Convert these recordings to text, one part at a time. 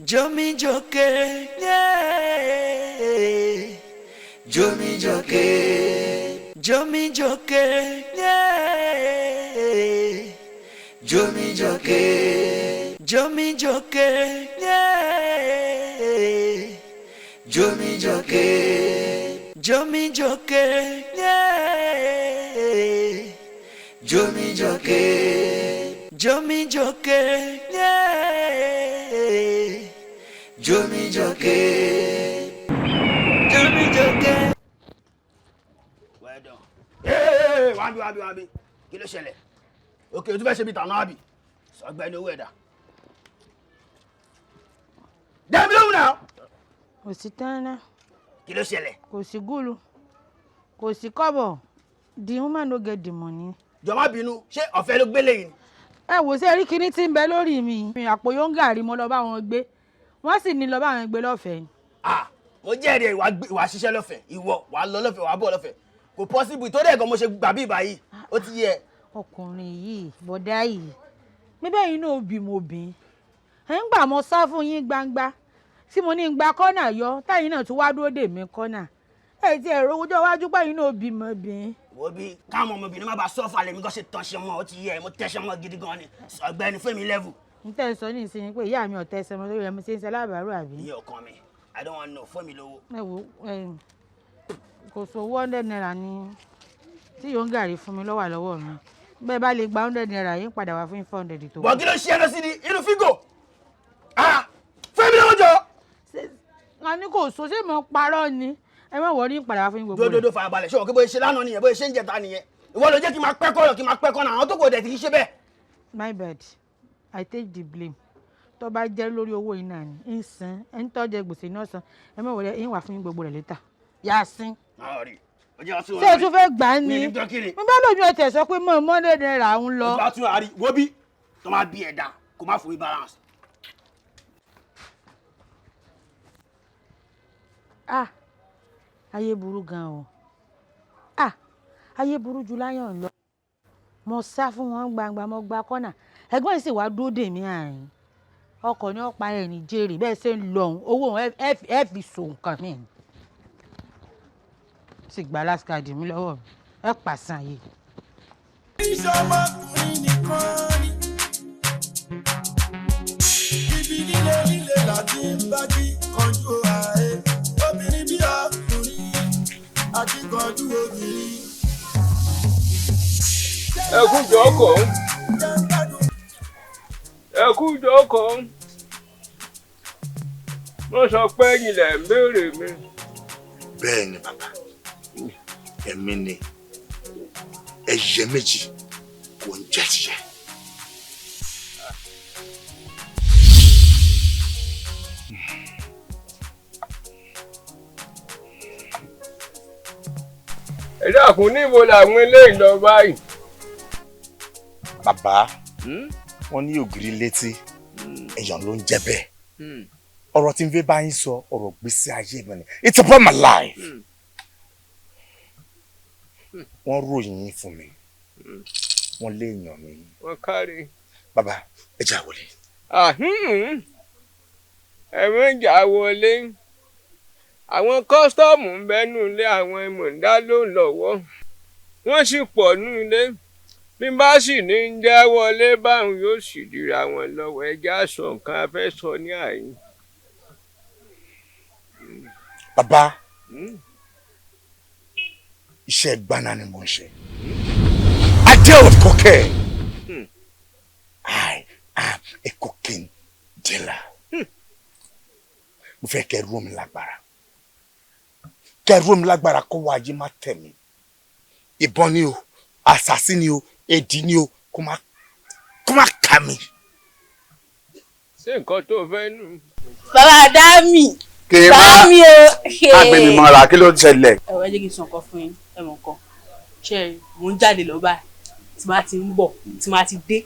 Jomi joke, yeah. Jomi joke, Jomi joke, yeah. Jomi joke, Jomi joke, yeah. Jomi joke, Jomi joke, yeah. Jomi joke, Jomi joke, yeah. Jomi joke, Jomi joke. Well done. Hey, wá bí, wá bí, wá bí, kí ló ṣẹlẹ̀? Òkè o tún fẹ́ ṣe bí tànà àbí? Sọgbẹ́ni, owó ẹ̀dá. Dẹ́mi lóhùn náà. Kò sí tánná. Kí ló ṣẹlẹ̀? Kò sí gúlù, kò sí kọ́bọ̀. The woman no get the money. Jọ̀ọ́, má bínú, ṣé ọ̀fẹ́ ló gbélé yìí ni? Ẹ wò sí ẹrí kinní tí ń bẹ lórí mi. Àpò yóngàrí mo lọ bá wọn gbé, wọ́n sì ní lọ bá wọn gbé lọ́fẹ̀ẹ́ ni. Ah, mo jẹ́rìí ẹ̀, ìwà ṣiṣẹ́ lọ́fẹ̀ẹ́, ìwọ wàá lọ lọ́fẹ̀ẹ́, wàá bọ̀ lọ́fẹ̀ẹ́. Kò possible tó dẹ̀ gan mo ṣe gbà bí ìbáyìí, ó ti yẹ. Ọkùnrin yìí, bọ̀dá yìí, bíbẹ́ yìí náà bí mo bí ẹ̀ ń gbà, mo sá fún yín gbangba tí mo ní ń gba kọ́nà yọ, táyìn náà tún wá dúró dè mí kọ́nà ẹ̀ tí ẹ̀rọ owó wájú páyìn náà bí mo bí. Wo bí, káwọn ọmọbìnrin má bàa sọ́fà lèmi gan ṣe tán ṣe wọn, ó ti yẹ, mo tẹ́ṣẹ́ wọn gidi gan ni. Ọ̀gbẹ́ni, fún mi level. N tẹ́ ẹ sọ ní ìsinyìí pé ìyá mi ò tẹ́sẹ̀ mọ́ lórí ẹ̀, mo ṣe ń ṣe alábàárù àbí? Ìyẹn ọkàn mi, I don't want know, fún mi lówó. Ẹ wo ẹ, kò sówó. ₦100 ní tí yóò ń gàrí fún mi lọ́wọ́ lọ́wọ́ mi. Bẹ́ẹ̀ bá lè gba ₦100 yín, padà wá fún 400 tó. Bọ̀, kí ló ṣe é lọ sí ni inú fígò? Ah, fún mi lówó jọ. Wọn ní kò so, ṣé mo parọ́ ni? Ẹ má wọrí, padà wá fún yín gbogbo rẹ̀. Dódódó, farabalẹ̀. Ṣé o kí bóyá ṣe lánàá nìyẹn, bóyá ṣe ń jẹta nìyẹn? Ìwọ ló jẹ́ kí n máa pẹ́ kọ́nà, kí n máa pẹ́ kọ́nà. Àwọn tó kò dẹ̀ ti kí ṣe bẹ́ẹ̀. My bad, I take the blame. Tó bá jẹ́ lórí owó yìí náà ni ń san, ẹ ń tọ́jú gbèsè náà san. Ẹ má wọlé, ń wà fún yín gbogbo rẹ̀ later. Yàsín. Máa rí o jẹ́ ọtún. Ṣé o tún fẹ́ gbà á ni? Mi ní tọ́ kí ni. Mi bá lómi ọtẹ̀ sọ pé mo ₦100 ń lọ. Ojú àtún àárí wo bí tó máa bí ẹ̀dá kó má fún mi balance. Ah, ayé burú gan o. Ah, ayé burú ju láyọ̀ lọ. Mo sá fún wọn gbangba, mo gba kọ́nà, ẹ̀gbọ́n yìí sì wá dúró dè mí àárín ọkọ̀ ní ọ̀pá ẹ̀ ní jèrè. Bẹ́ẹ̀ ṣe ń lọ òun, owó òun ẹ fi so nǹkan mi sì gba last card mi lọ́wọ́ mi, ẹ pàṣán yìí. Ìṣọmọkùnrin nìkan ni. Ibi líle líle láti ń bá kí kanjú ààyè. Obìnrin bí ọkùnrin, akíkanjú obìnrin. Ẹ kú jókòó. Ẹ kú jókòó. Wọ́n sọ pé ilẹ̀ ń béèrè mi. Bẹ́ẹ̀ ni bàbá, ẹ̀mí ni ẹyẹ méjì kò ń jẹ́ tìyẹ. Ẹ dákun, níbo làwọn eléyìí lọ báyìí? Bàbá, wọn ní ògiri létí, èèyàn ló ń jẹ́ bẹ́ẹ̀. Ọ̀rọ̀ tí n fẹ́ bá yín sọ, ọ̀rọ̀ gbèsè ayé mi ni. It's about my life. Wọ́n ròyìn yín fún mi, wọ́n léèyàn mi. Wọ́n kárí. Bàbá, ẹ jà wọlé. Ẹ mọ̀jà wọlé. Àwọn kọ́sítọ́ọ̀mù ń bẹ́nu ilé, àwọn ìmọ̀ǹda ló ń lọ́wọ́, wọ́n sì pọ̀ nú ilé. Bí bá sì ní ń jẹ́ wọlé báwọn, yóò sì dira wọn lọ́wọ́. Ẹjẹ́ àṣọ nǹkan a fẹ́ sọ ní àyín. Bàbá, iṣẹ́ gbaná ni mo ń ṣe. I deal with cocaine. I am a cocaine dealer. Mo fẹ́ kẹ́ rú mi lágbára, kẹ́ rú mi lágbára, kó wá ayé má tẹ̀ mí. Ìbọn ni o, àṣàsí ni o, èdì ni o, kó má kà mí. Ṣé nǹkan tó fẹ́ nù? Bàbá Dámì. Kì í má Bàbá mi o. má gbé mi mọ́ra, kí ló ń ṣẹlẹ̀? Ẹ wá, jẹ́ kí n sọ nǹkan fún yín. Ẹ mọ̀ nǹkan ṣe é, mò ń jáde lọ báyìí. Tí máa ti ń bọ̀, tí máa ti dé,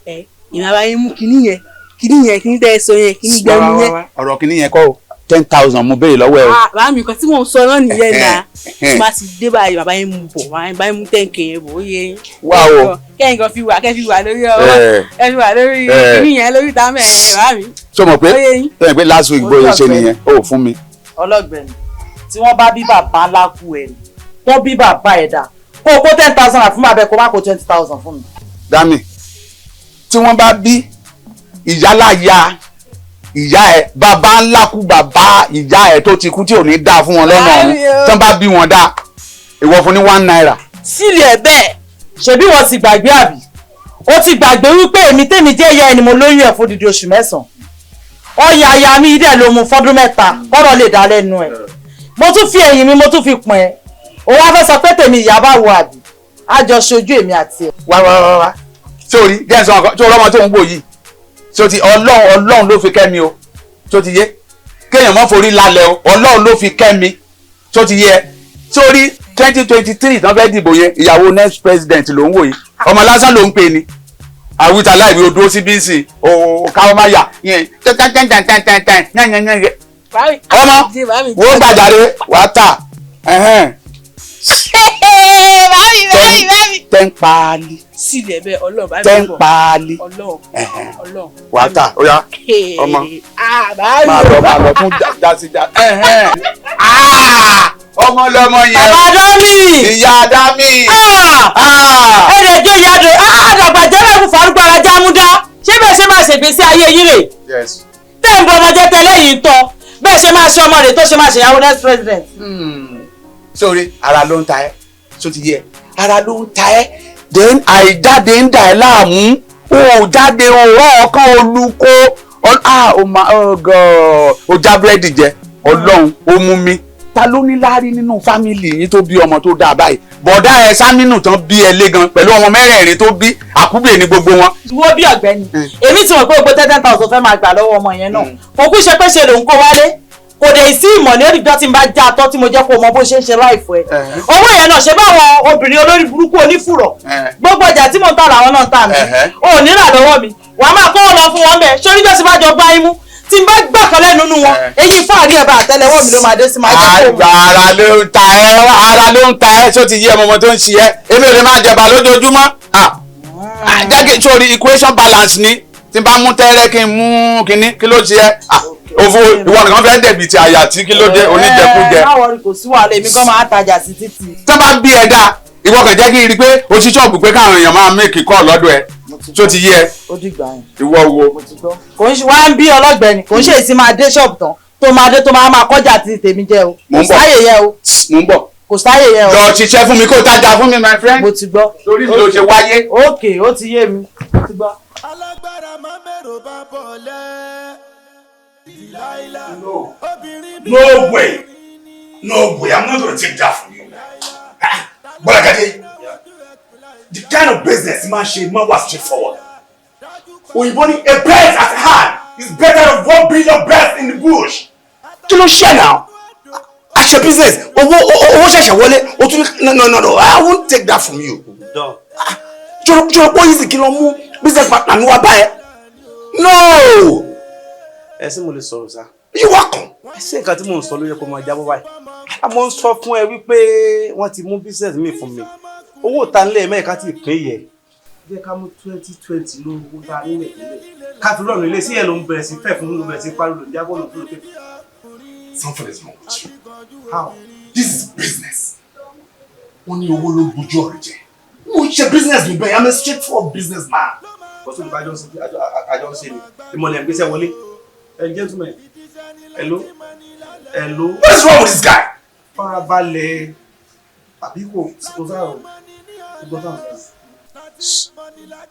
ẹ ìmọ̀ àbá yín mú kinní yẹn, kinní yẹn, kinní tẹ́ ẹ sọ yẹn, kinní gbẹmú yẹn. Ọ̀rọ̀ kìíní yẹn kọ́ o, 10,000 mo béèrè lọ́wọ́ ẹ o. Ah, bàbá mi, nǹkan tí mò ń sọ náà nìyẹn náà. Tí máa ti dé báyìí, bàbá yín mú bọ̀, bàbá yín mú 10K yẹn bọ̀, ó yẹ yín. Wá o. Kẹ́yìn kan fi wà, kẹ́ fi wà lórí ọwọ́, kẹ́ fi wà lórí kinní yẹn, lórí ìta mẹ́rin, bàbá mi. Ṣé o mọ̀ pé ṣé o mọ̀ pé last week bóyá ṣe nìyẹn o ò fún mi. Ọlọ́gbẹ̀ni, tí wọ́n bá bí bàbá ńlá kú ẹ̀ ni wọ́n bí bàbá ẹ̀ dà, kó o kó 10,000 fún bàbá ẹ̀, kó má kó 20,000 fún mi. Dami, tí wọ́n bá bí ìyálàya ìyá ẹ̀, bàbá ńlá kú bàbá ìyá ẹ̀ tó ti kú tí ò ní dáa fún wọn lọ́nà ọ̀hún, tí wọ́n bá bí wọn dáa, ìwọ fún ní ₦1. Sílẹ̀ ẹ̀ bẹ́ẹ̀, ṣebí wọ́n ti gbàgbé àbí? Ó ti gbàgbé wípé èmi tèmi jẹ́ ìyá ẹni mo lóyún ẹ̀ fódìdí oṣù 9. Ọyàn aya mi dẹ̀ ló mu fọ́dún 3 kọ́rọ̀ lè dá lẹ́nu ẹ̀. Mo tún fi ẹ̀yìn mi, mo tún fi pọ̀n ẹ́. Òun á fẹ́ sọ pé tèmi ìyá bá wo àbí? Á jọ ṣojú èmi àti ẹ̀. Wá wá wá wá, sórí jẹ́ ǹsán ọkọ tí ọlọ́mọ tó ń wò yìí, tí o ti Ọlọ́run Ọlọ́run ló fi kẹ́ mi o, tó ti yé, kéèyàn mọ́ forí lálẹ́ o, Ọlọ́run ló fi kẹ́ mi, tó ti yé ẹ. Sórí 2023 tán fẹ́ dìbò yẹn, ìyàwó next president ló ń wò yìí, ọmọ lásán ló ń pè ní àwùjọ aláìwé odò sí bíìsì o káwọn máa yà yẹn tẹ́tẹ́tẹ́tẹ́tẹ́tẹ́ yẹ́nyẹ́nyẹ́. Ọmọ wo gbàjáde wàá tà ten paali. Sílẹ̀ bẹ́ẹ̀, Ọlọ́run bá mi bọ̀. Ten paali. Ọlọ́run Ọlọ́run. Wàá tà ó yá ọmọ máa lọ máa lọ fún jásí já. Ọmọ lọmọ yẹn. Bàbá Dami. Ìyá Dami. Ẹ̀rẹ̀ jẹ́ ìyá dùn. Àdàgbà jẹ́rẹ̀ fún farúgbó ara jámúdá. Ṣé bẹ́ẹ̀ ṣe máa ṣègbésí ayé yín rè? Tẹ́ ń bọ ọmọ jẹ́ tẹ́lẹ̀ yìí ń tọ́. Bẹ́ẹ̀ ṣe máa ṣe ọmọ rẹ̀ tó ṣe máa ṣèyàwó next president. Sórí ara ló ń ta ẹ́, tó ti yẹ, ara ló ń ta ẹ́, then àìjáde ń dà ẹ́ láàmú, o ò jáde, o rọ ọkàn olùkó, o já búrẹ́dì jẹ, Ọlọ́run ó mú mi. Ta ló ní láárí nínú fámìlì yín tó bí ọmọ tó dáa báyìí? Bọ̀dá ẹ Sámínù tán bí ẹ lé gan pẹ̀lú ọmọ mẹ́rẹ̀ẹ̀rin tó bí, àkúbè ní gbogbo wọn. Wo bí ọ̀gbẹ́ni, èmi ti mọ̀ pé gbogbo 10,000 fẹ́ máa gbà lọ́wọ́ ọmọ yẹn náà, kò kú ṣe pé ṣe lòun kó wálé, kò dé sí ìmọ̀ ní olùjọ́ tí n bá já tọ́ tí mo jẹ́ kó mọ bó ṣe ń ṣe láìfọ ẹ̀. Owó yẹn náà ṣe báwọn obìnrin olórí burúkú onífùrọ̀, gbogbo ọjà tí mò ń tà làwọn náà ń tà mí, ò ní rà lọ́wọ́ mi, wàá máa kó wọn lọ fún wọn bẹ́ẹ̀. Ṣé oníjọ́ ti bá jọ gbá imú tí n bá gbà kan lẹ́nu nínú wọn, eyín fáàrí ẹ̀ bá àtẹ́lẹwọ́ mi ló máa dé sí, máa jẹ́ kó mọ̀. Ara ló ń ta ẹ́, ara ló ń ta ẹ́, ṣó ti yé ọmọ tó ń ṣe ẹ́? Èmi ò lè máa jẹba lójoojúmọ́. Jẹ́ kí sórí equation balance ni, tí n bá mú tẹ́rẹ́ kí n mú kinní, kí ló ṣe ẹ́? Òfò ìwọ nìkan fẹ́ dẹ̀bi ti àyà tí kí ló dé oníjẹkújẹ. Báwo ni kò sí wàhálà, èmi gan máa tajà sí títì. Tó bá bí ẹ dáa, ìwọ kàn jẹ́ kí n rí i pé o ṣí ṣọ́ọ̀bù pé káwọn èèyàn máa make call lọ́dọ̀ ẹ, tó ti yé ẹ. Ó dìgbà yẹn. Ìwọ wo. Kò ń ṣe wá ń bí ọlọ́gbẹ̀ni, kò ń ṣe èsì máa dé ṣọ́ọ̀bù tán tó máa dé tó máa máa kọjá ti tèmi jẹ o. Mo ń Kò sáyè yẹn o. Mo ń bọ̀. Kò sáyè yẹn o. Lọ ṣiṣẹ́ fún mi, kó tajà fún mi, my friend. Mo ti gbọ́. Torí mi ló ṣe wáyé. Ok, ó ti yé mi. Mo ti gbọ́. Alágbára máa mẹ́rò bá bọ̀ lẹ́. No. No way. No way. I'm not going to take that from you. Bọ́lágadé, the kind of business man ṣe man was straightforward. Òyìnbó ní a bird at hand is better than 1 billion birds in the bush. Kí ló ṣe náà? A ṣe business, owó owó ṣẹ̀ṣẹ̀ wọlé, o tún no no no no, I won't take that from you. Jọ̀rọ̀ pọ̀ yìí sì kí lọ mú business partner mi wá báyẹn. No! Ẹ sì mo lè sọ̀rọ̀ sá. You welcome. Ẹ ṣe nǹkan tí mò ń sọ ló yẹ kó máa jábọ́ báyìí. A mọ̀ ń sọ fún ẹ wípé wọ́n ti mú business mi fún mi. Owó ta nílẹ̀ mẹ́ẹ̀ká ti pín yẹ. Jẹ́ ká mú 2020 ló owó ta nílẹ̀ nílẹ̀. Ká fi rọ̀nù ilé sí ẹ̀ ló ń bẹ̀rẹ̀ sí fẹ́ fún ló bẹ̀rẹ̀ sí pariwo ló ń jábọ̀ ló ń dúró pé. Something is wrong with you. How? This is business. Wọ́n ní owó ló gbójú ọ̀rẹ́ jẹ. Mo ń ṣe business mi bẹ́ẹ̀, I'm a straightforward businessman. Bọ́sùn bá àjọ ń ṣe ni. Ìmọ̀lẹ̀ ń gbéṣẹ́ wọlé. Hey, gentlemen, hello, hello. What is wrong with this guy? Farabalẹ̀, àbí kò kò sáà o, kò sáà o.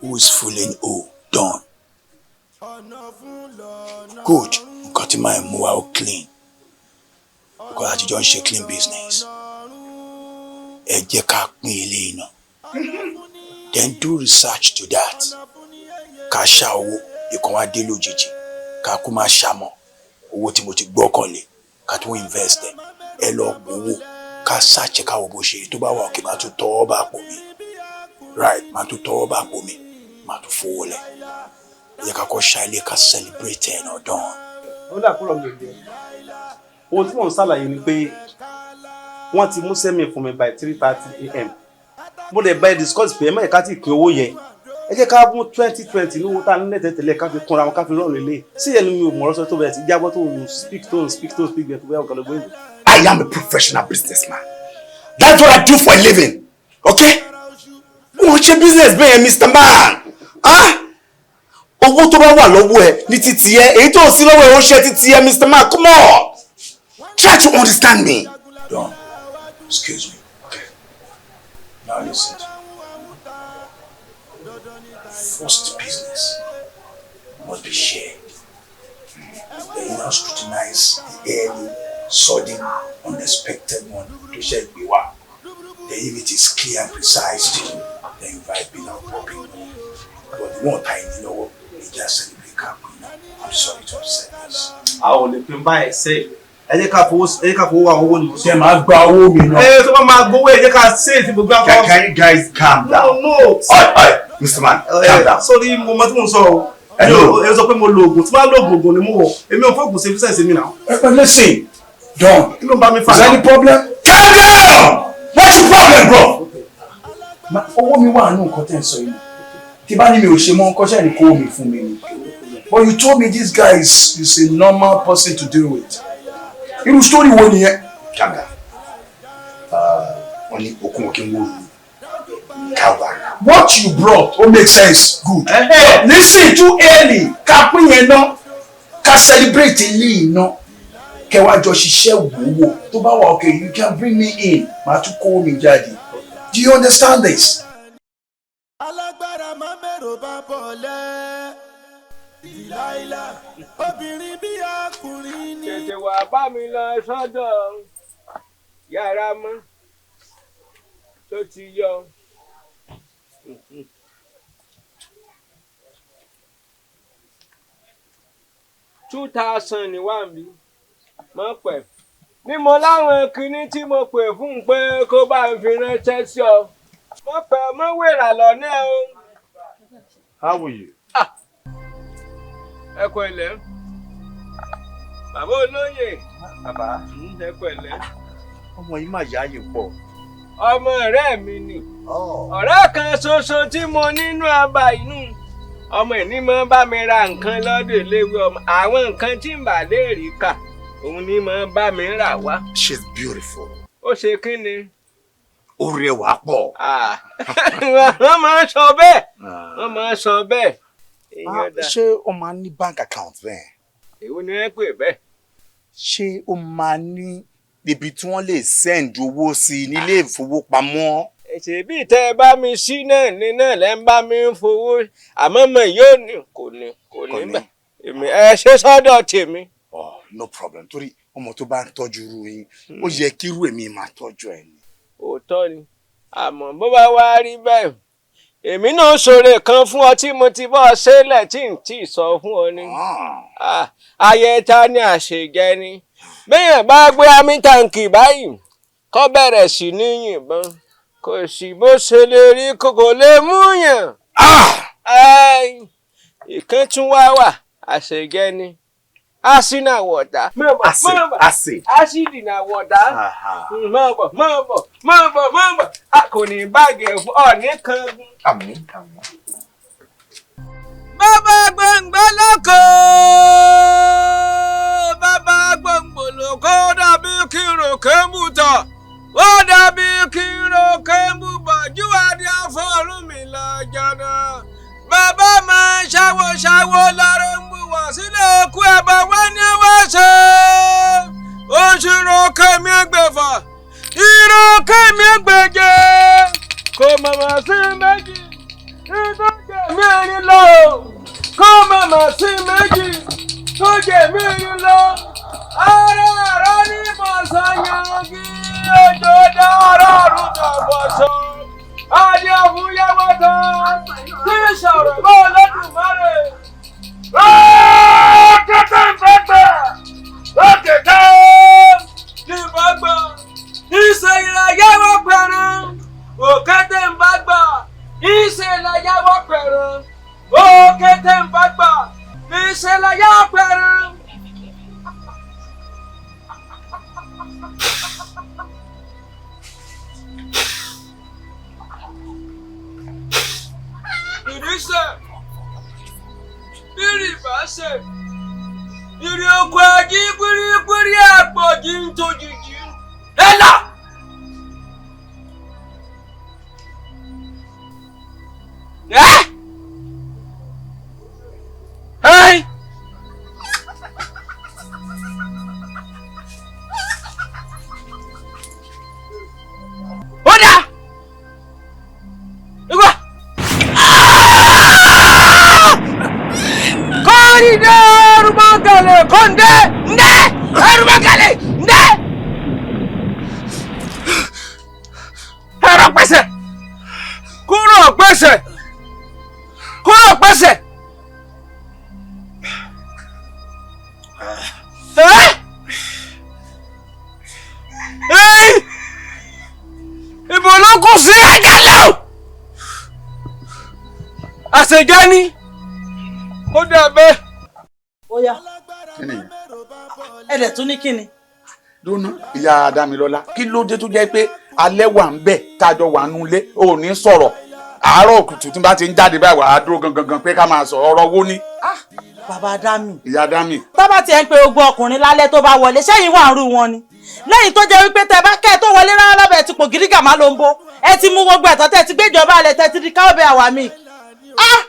Who is fooling who? Done. Good. Nǹkan tí máa mú wa ó clean. Because àtijọ́ ń ṣe clean business. Ẹ jẹ́ ká pín ilé iná. Then do research to that. Ká ṣá owó, ìkan wá dé lójijì. Ká kú máa ṣàmọ̀ owó tí mo ti gbọ́kànlé, ká tún invest ẹ̀, ẹ lọ gbowó, ká ṣàṣẹ káwọ bó ṣe tó bá wà òkè, máa tún tọwọ́ bá pò mí, right, máa tún tọwọ́ bá pò mí, máa tún fowó lẹ̀. Ẹ jẹ́ ká kọ́ ṣá ilé, ká celebrate ẹ̀ náà dán. Ó dà kúrò mi ò jẹ. Ohun tí mò ń ṣàlàyé ni pé wọ́n ti mú sẹ́mi fún mi by 3:30 a.m. Mo dẹ̀ bá ẹ discuss pé ẹ má yẹ ká tí ì pín owó yẹn. Ẹ jẹ́ ká mú 2020 ní owó tá a nílẹ̀ tẹ́tẹ̀lẹ̀, ká fi kúnra wọn, ká fi rọrùn ilé sí ẹnu. Mi ò mọ̀ ọ́rọ́ sọ tó bẹ̀rẹ̀ sí jábọ́, tó ń speak, tó ń speak, tó ń speak bẹ́ẹ̀ tó bẹ́ẹ̀ ọ̀kan ló gbé. I am a professional businessman. That's what I do for a living. Okay? Wọ́n ṣe business bẹ́ẹ̀, Mr. Man. Ah! Owó tó bá wà lọ́wọ́ ẹ ní títí ẹ, èyí tó sí lọ́wọ́ ẹ ó ṣe títí ẹ, Mr. Man. Come on! Try to understand me. Don, excuse me. Okay. Now listen to me. First, business must be shared. Then you now scrutinize the early, sudden, unexpected one to share gbé wá. Then if it is clear and precise to you, then you write bill and pop it. But the one time you know, you just celebrate cap. I'm sorry to have said this. A ò lè pín báyìí ṣe. Ẹ jẹ́ ká fowó àwọn owó ni mo sọ. Ṣé máa gba owó mi náà? Ẹ tó bá máa gbowó, ẹ jẹ́ ká ṣe é tí gbogbo àkọ́. Can you guys calm down? No, no. Oi, oi, Mr. Man, calm down. Sórí mo mọ tí mo ń sọ o. Hello. Ẹ sọ pé mo lo oògùn, tí wọ́n á lo oògùn, oògùn ni mo wọ̀. Èmi ò fọ́ọ̀gùn ṣe fíṣẹ̀ sí mi náà. Listen, Don. Kí ló ń bá mi fà? Is there any problem? Calm down! What's your problem, bro? Owó mi wà nù nǹkan tẹ́ ń sọ yìí. Tí bá ní mi ò ṣe mọ́, nǹkan ṣe ní kó mi fún mi ni. But you told me this guy is a normal person to deal with. Irú story wo nìyẹn? Calm down. Wọ́n ní okun òkè ń wó lu. Káwa. What you brought, ó make sense, good. Listen, too early ká pín yẹn ná, ká celebrate ilé iná, kẹwàá jọ ṣiṣẹ́ wòwò tó bá wà. Okay, you can bring me in, màá tún kó mi jáde. Do you understand this? Alágbára máa mẹ́rò bá bọ̀ lẹ́ Dìláìlà, obìnrin bí ọkùnrin ní. Tètè wá bá mi lọ sọ́dọ̀ yàrá mọ́ tó ti yọ. 2,000 ní wà mí mọ́ pẹ̀ ní mo láwọn kinní tí mo pè fún un pé kó bá ń fi ránṣẹ́ sí ọ, mọ́ pẹ̀ mọ́ wèrà lọ́nà o. How are you? Ẹ pẹ̀lẹ́, bàbá olóyè. Bàbá. Ẹ pẹ̀lẹ́. Ọmọ yìí máa yáàyè pọ̀. Ọmọ ọ̀rẹ́ mi ni, ọ̀rẹ́ kan ṣoṣo tí mo nínú abà inú ọmọ ìní máa ń bá mi ra nǹkan lọ́dọ̀ eléwé ọmọ, àwọn nǹkan tí ń bà lè rí kà, òun ni máa ń bá mi rà wá. She's beautiful. Ó ṣe kí ni? Ó rẹwà pọ̀. Wọ́n máa ń sọ bẹ́ẹ̀, wọ́n máa ń sọ bẹ́ẹ̀. Èèyàn dá. Ṣé ó máa ń ní bank account bẹ́ẹ̀? Èwo ni wọ́n pè bẹ́ẹ̀? Ṣé ó máa ní ibi tí wọ́n lè send owó sí nílé ìfowópamọ́? Ṣèbí tẹ́ ẹ bá mi sí náà ní náà lẹ́ ń bá mi ń fowó, àmọ́ mọ̀ yóò ní, kò ní, kò ní bẹ̀. Èmi ẹ ṣe sọ́dọ̀ tèmi. Oh, no problem, torí ọmọ tó bá ń tọ́jú irú yín, ó yẹ kí irú èmi máa tọ́jú ẹ ni. Òótọ́ ni, àmọ́ bó bá wá rí bẹ́ẹ̀, èmi náà ṣòro kan fún ọ tí mo ti bọ́ ọ sílẹ̀ tí n tí ì sọ fún ọ ni. Ayẹta ni àṣejẹ ni bẹ́ẹ̀ bá gbé àmì tàǹkì báyìí kọ́ bẹ̀rẹ̀ sí ní yìnbọn, kò sí bó ṣe lè rí, kò lè mú yàn. Ìkan tún wá wà, àṣejẹ ni asina wọ̀dà. Acid. Acid na wọ̀dà. Máa bọ̀, máa bọ̀, máa bọ̀, máa bọ̀, a kò ní báàgì ẹ̀fọ́ ọ̀ní kan. Àmín, àmín. Bàbá gbọ̀ngbẹ́ lóko, bàbá gbọ̀ngbò lóko, dàbí kírò kémù tọ̀, ó dàbí kírò kémù bọ̀ júwàdí àfọ̀rún mi lọ́jọ́ náà. Bàbá máa ń ṣàwọ̀ ṣàwọ̀ lọ́rọ̀ ń bù wá sílẹ̀ òkú ẹ̀bọ̀ wá ní wá ṣe. Oṣù rọ̀kẹ́ mi gbẹ̀fà, ìrọ̀kẹ́ mi gbẹ̀jẹ̀, kò mọ̀mọ́ sí méjì, ìtọ́jẹ̀ mẹ́rin lọ. Kò mọ̀mọ́ sí méjì, tọ́jẹ̀ mẹ́rin lọ. Ara ara ní bọ̀sán yangi, òjò dára rúdọ̀ bọ̀sán. Adé fún yẹ́wọ́ tán, tí sọ̀rọ̀ bọ́ Olódùmarè. Rọ́ọ̀kẹ́tẹ́ ìfẹ́gbẹ́, rọ́ọ̀kẹ́tẹ́ ìfẹ́gbẹ́, ìṣẹ̀lẹ̀ yẹ́wọ́ pẹ̀rẹ̀, òkẹ́tẹ́ ìfẹ́gbẹ́, ìṣẹ̀lẹ̀ yẹ́wọ́ pẹ̀rẹ̀, òkẹ́tẹ́ ìfẹ́gbẹ́, ìṣẹ̀lẹ̀ yẹ́wọ́ pẹ̀rẹ̀. jí ń tó jìjì ẹ là. Ẹ ẹ. Ó dà. Ìgbà. Kọ́ńdé ẹrùmọ́gàlè kọ́ńdé ńdé ẹrùmọ́gàlè ńdé. Ẹ̀rọ pẹ̀sẹ̀ kúrò pẹ̀sẹ̀ kúrò pẹ̀sẹ̀. Ẹ́ ẹ́ ìbò ló kù sí ẹ̀jẹ̀ lọ. Àṣejẹ́ ni ó dà bẹ́ẹ̀. Ó yá. Kí ni ìyẹn? Ẹ dẹ̀ tún ní kíni. Dúnà ìyá Dámilọ́lá, kí ló dé tó jẹ́ pé alẹ́ wà ń bẹ̀ tájọ wà nú ilé ò ní sọ̀rọ̀ àárọ̀ kùtù tí n bá ti ń jáde báyìí wà á dúró gangan gan pé ká máa sọ ọ̀rọ̀ wo ni. Bàbá Dámì. Ìyá Dámì. Tó bá tiẹ̀ ń pe ogun ọkùnrin lálẹ́ tó bá wọlé sẹ́yìn wà ń rú wọn ni. Lẹ́yìn tó jẹ́ wípé tẹ bá kẹ́ ẹ tó wọlé rárá lábẹ́ ti pò gírígà má ló ń bó. Ẹ ti mú gbogbo ẹ̀tọ́ tẹ ti gbéjọba alẹ́ tẹ ti di káwọ́bẹ̀ àwà mi. Ah!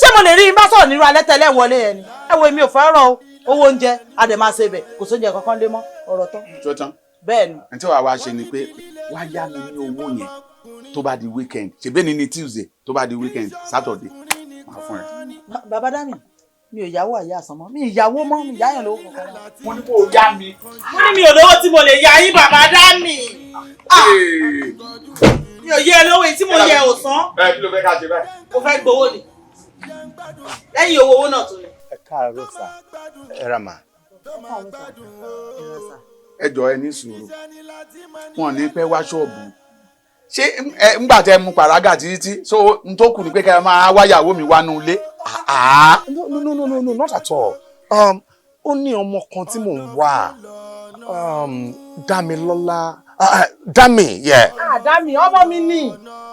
Ṣé mo lè rí yín bá sọ̀rọ̀ nírú alẹ́ tẹ́lẹ̀ wọlé yẹn ni? Ẹ wo èmi ò fẹ́ràn o. Owó oúnjẹ a dẹ̀ máa ṣe bẹ̀ kò sóúnjẹ kankan lé mọ́ ọ̀rọ̀ tán. Tó tán. Bẹ́ẹ̀ ni. Ǹ tí wàá wá ṣe ni pé wá yá mi ní owó yẹn tó bá di weekend, ṣèbí ní Tuesday, tó bá di weekend Saturday máa fún ẹ. Bàbá Dámì, mi ò yáwó àyà àsán mọ́, mi ì yáwó mọ́, mi yáyàn lówó kankan. Mo ní kó o yá mi. Mo ní mi ò lówó tí mo lè yá yín bàbá Dámì. Mi ò yẹ lówó yìí tí mo yẹ ò san. Ẹ kí ló fẹ́ ká ṣe báyìí? Mo fẹ́ gbowó ni. Lẹ́yìn owó owó náà tún ni. Ẹ káàárọ̀ sà, ẹ ra mà. Ẹ jọ̀ọ́ ẹ ní sùúrù, wọn ò ní pẹ́ wá ṣọ́ọ̀bù. Ṣé ńgbà tẹ mu pàrágà títí so n tó kù ni pé kẹ́ ẹ máa wáyàwó mi wá nú ilé? No, no, no, no, no, not at all. Ó ní ọmọ kan tí mò ń wá, Dámilọ́lá, Dámì, yeah. Ah, Dámì, ọmọ mi ni,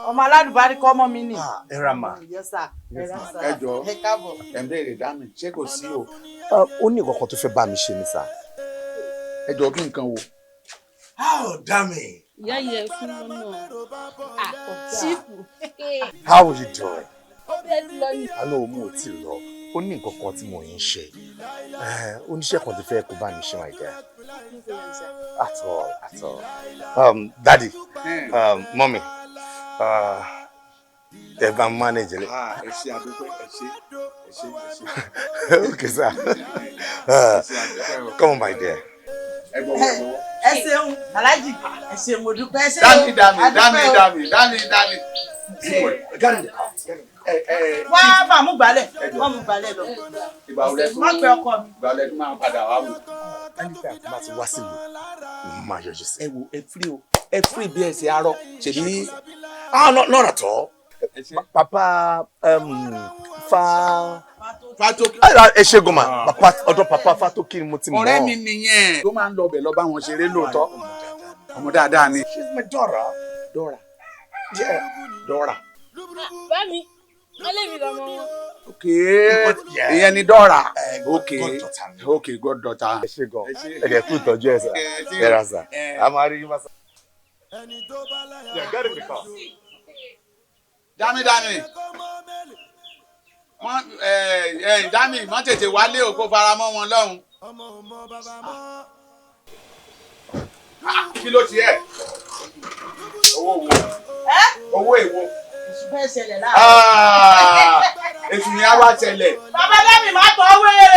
ọmọ aládùbáríkọ ọmọ mi ni. Ẹ ra mà. Yes sir. Ẹ jọ̀ọ́ ẹ káàbọ̀. Ẹ ń béèrè Dámì, ṣé kò sí o? Ó ní nǹkan kan tó fẹ́ bá mi ṣe ni sà. Ẹ jọ̀ọ́ kí nǹkan wo? How, Dámì? Ìyá yẹ fún lọ́nà sífù. How are you doing? Àná òun ò tí ì lọ. Ó ní nǹkan kan tí mo ń ṣe. Oníṣẹ́ kan ti fẹ́ kó bá mi ṣe, my dear. At all, at all. Daddy, mommy, ẹ bá manage ẹ. Ẹ ṣe àdúpẹ́, ẹ ṣe, ẹ ṣe, ẹ ṣe. Okay, sir. Come on, my dear. Ẹ bọ̀wọ̀, ẹ bọ̀wọ̀. Ẹ ṣeun Alhaji, ẹ ṣeun, mo dúpẹ́, ẹ ṣeun. Dámì, Dámì, Dámì, Dámì, Dámì, Dámì. Wá bá mú gbálẹ̀, wọ́n mú gbálẹ̀ lọ. Ìgbà wo lẹ tún Má pe ọkọ mi. Ìgbà wo lẹ tún máa padà wá wò? Anytime tí bá ti wá sílùú, máa yọjú sí. Ẹ wo, ẹ free o, ẹ free bí ẹ ṣe arọ ṣèbí. Ah, no, not at all. Papa fa Fatoki. Ẹ ṣe goma, papa ọ̀dọ̀ papa Fatoki ni mo ti mọ̀. Ọ̀rẹ́ mi nìyẹn. Tó máa ń lọ bẹ̀ lọ bá wọn ṣeré lóòótọ́. Ọmọ dáadáa ni. She's my daughter. Dora. Yeah. Dora. Bá mi, wọ́n lé mi lọ́mọ wọn. Okay. Ìyẹn ni Dora. Okay. Okay, goddaughter. Ẹ ṣe gan. Ẹ dẹ̀ kú ìtọ́jú ẹ sà. Ẹ ra sà. A máa rí yín bá sà. Yeah, get in the car. Dámì, Dámì. Wọ́n ẹ Dámì, má tètè wálé o, kó fara mọ́ wọn lọ́hùn. Kí ló ti ẹ̀? Owó wo? Owó èwo? Èṣù fẹ́ ṣẹlẹ̀ láàárọ̀. Èṣù ni a wá ṣẹlẹ̀. Bàbá Dámì má tọ́ wèrè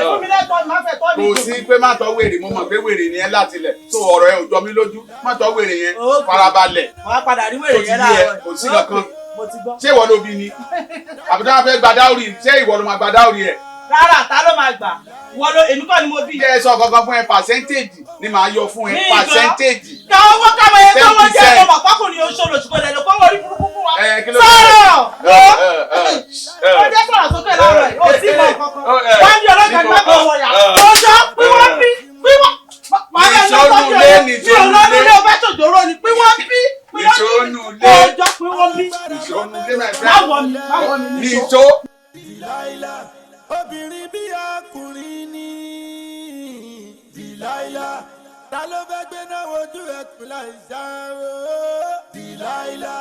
fún mi lẹ́tọ́, má fẹ́ tọ́ mi. Kò sí pé má tọ́ wèrè, mo mọ̀ pé wèrè ni ẹ láti lẹ̀. Tó ọ̀rọ̀ ẹ ò jọ mí lójú, má tọ́ wèrè yẹn, farabalẹ̀. Wọ́n á padà rí wèrè yẹn láàárọ̀. Kò sí kankan. Mo ti gbọ́. Ṣé ìwọ ló bí ni? Àbí tí wọ́n fẹ́ gba dáórì, ṣé ìwọ ló máa gba dáórì ẹ̀? Rárá, ta ló máa gbà? Wọ́n ló, èmi kọ́ ni mo bí. Ṣé ẹ sọ kankan fún ẹ, pàṣẹ́ntéèjì ni màá yọ fún ẹ, pàṣẹ́ntéèjì. Ká owó káwọn yẹn tó wọ́n jẹ́ ọmọ pákùnrin oṣù lòṣùkọ lẹ́nu kó wọ́n rí burúkú fún wa. Sọ̀rọ̀! Ó jẹ́ sọ̀rọ̀ sókè láàárọ̀ yìí, ó sì mọ̀ kankan. Wọ́n ní ọlọ́jà ní bàbá wọn yà. Ọjọ́ pé wọ́n bí, pé wọ́n. Màá yẹ lọ sọ́jú ẹ̀ mi ò lọ nílé o fẹ́ ṣòjòrò ni pé wọ́n bí. Nìṣó nulẹ̀. Ọjọ́ pé wọ́n bí. Nìṣó nulẹ̀ máa fẹ́. Má wọ̀ mí, má wọ̀ mí nìṣó. Dìláìlà, obìnrin bí ọkùnrin ni. Dìláìlà, Ta ló fẹ́ gbé náà wojú ẹkùn láì ṣàrò? Dìláìlà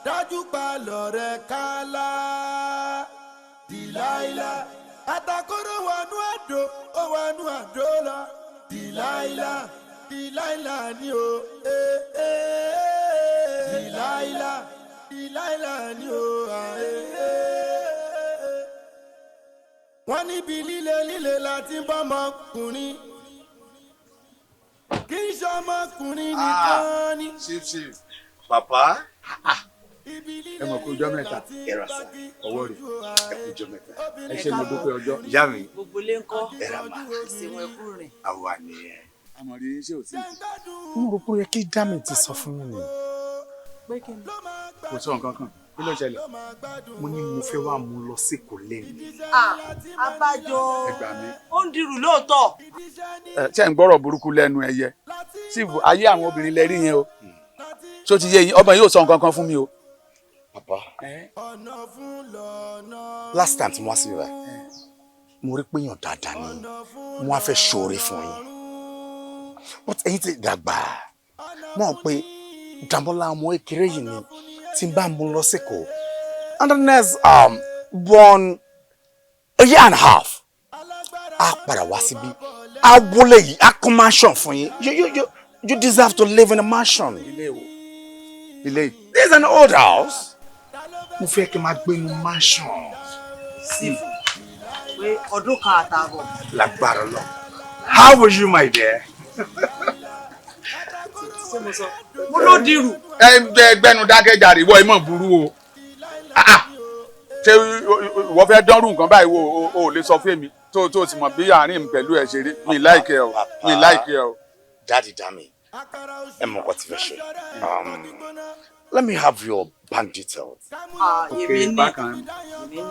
dájú pa lọ̀rẹ́ kálá. Dìláìlà àtàkùrọ̀ wọnú àdó, ó wọnú àdó lọ. Dìláìlà, dìláìlà ni o. Dìláìlà, dìláìlà ni o. Wọ́n níbi líle líle láti ń bọ́mọkùnrin, kì í ṣọmọkùnrin nìkan ni. Chief, chief. Papa. Ẹ mọ̀ kó ọjọ́ mẹ́ta. Ẹ rà sá. Ọwọ́ rẹ̀. Ẹ kú ọjọ́ mẹ́ta. Ẹ ṣe mo dúpẹ́ ọjọ́. Ìyá mi. Gbogbo ilé ń kọ́. Ẹ rà mà. Ìsìnwọ̀n ẹkú rìn. Àwa nìyẹn. Àmọ̀rí ṣé ò tí ì. Mo rò pé ó yẹ kí Dami ti sọ fún mi ni. Pé kí ni? Kò sọ nǹkan kan. Kí ló ṣẹlẹ̀? Mo ní mo fẹ́ wá mú lọ síkò lẹ́nu. Ah, abájọ. Ẹ gbà mí. Ó ń dirù lóòótọ́. Ẹ ṣe ń gbọ́rọ̀ burúkú lẹ́nu ẹyẹ. Sífù ayé àwọn obìnrin lẹ rí yẹn o. Ṣó ti yé yín? Ọmọ yóò sọ nǹkan kan fún mi o. Papa. Last time tí mo wá sí ibà, mo rí pé èèyàn dáadáa ni, mo wá fẹ́ ṣoore fún yín. But ẹ̀yin ti dàgbà, mo mọ̀ pé Dàmọ́lá ọmọ kékeré yìí ni tí n bá mú lọ síkò. And the next 1.5 years, á padà wá síbí, á wọlé yìí, á kọ́ mansion fún yín. You deserve to live in a mansion. Ilé wo? Ilé yìí. This is an old house. Mo fẹ́ kí n máa gbé inú mansion. Sífù pé ọdún kan àtààbọ̀. Lágbára lọ. How are you, my dear? Ṣé mo sọ? Mo ló dirù. Ẹ gbẹnu dákẹ́jàre, ìwọ ìmọ̀ burú o. Ṣé ìwọ fẹ́ dánrù nǹkan báyìí wo o ò lè sọ fún mi tó tó sì mọ̀ bí àárín mi pẹ̀lú ẹ̀ ṣe rí. Mi láìkẹ́ o, mi láìkẹ́ o. Daddy Dami, ẹ mọ̀ nǹkan tí fẹ́ ṣe. Let me have your bank details. Ah, èmi ní. Bákan. Èmi ní.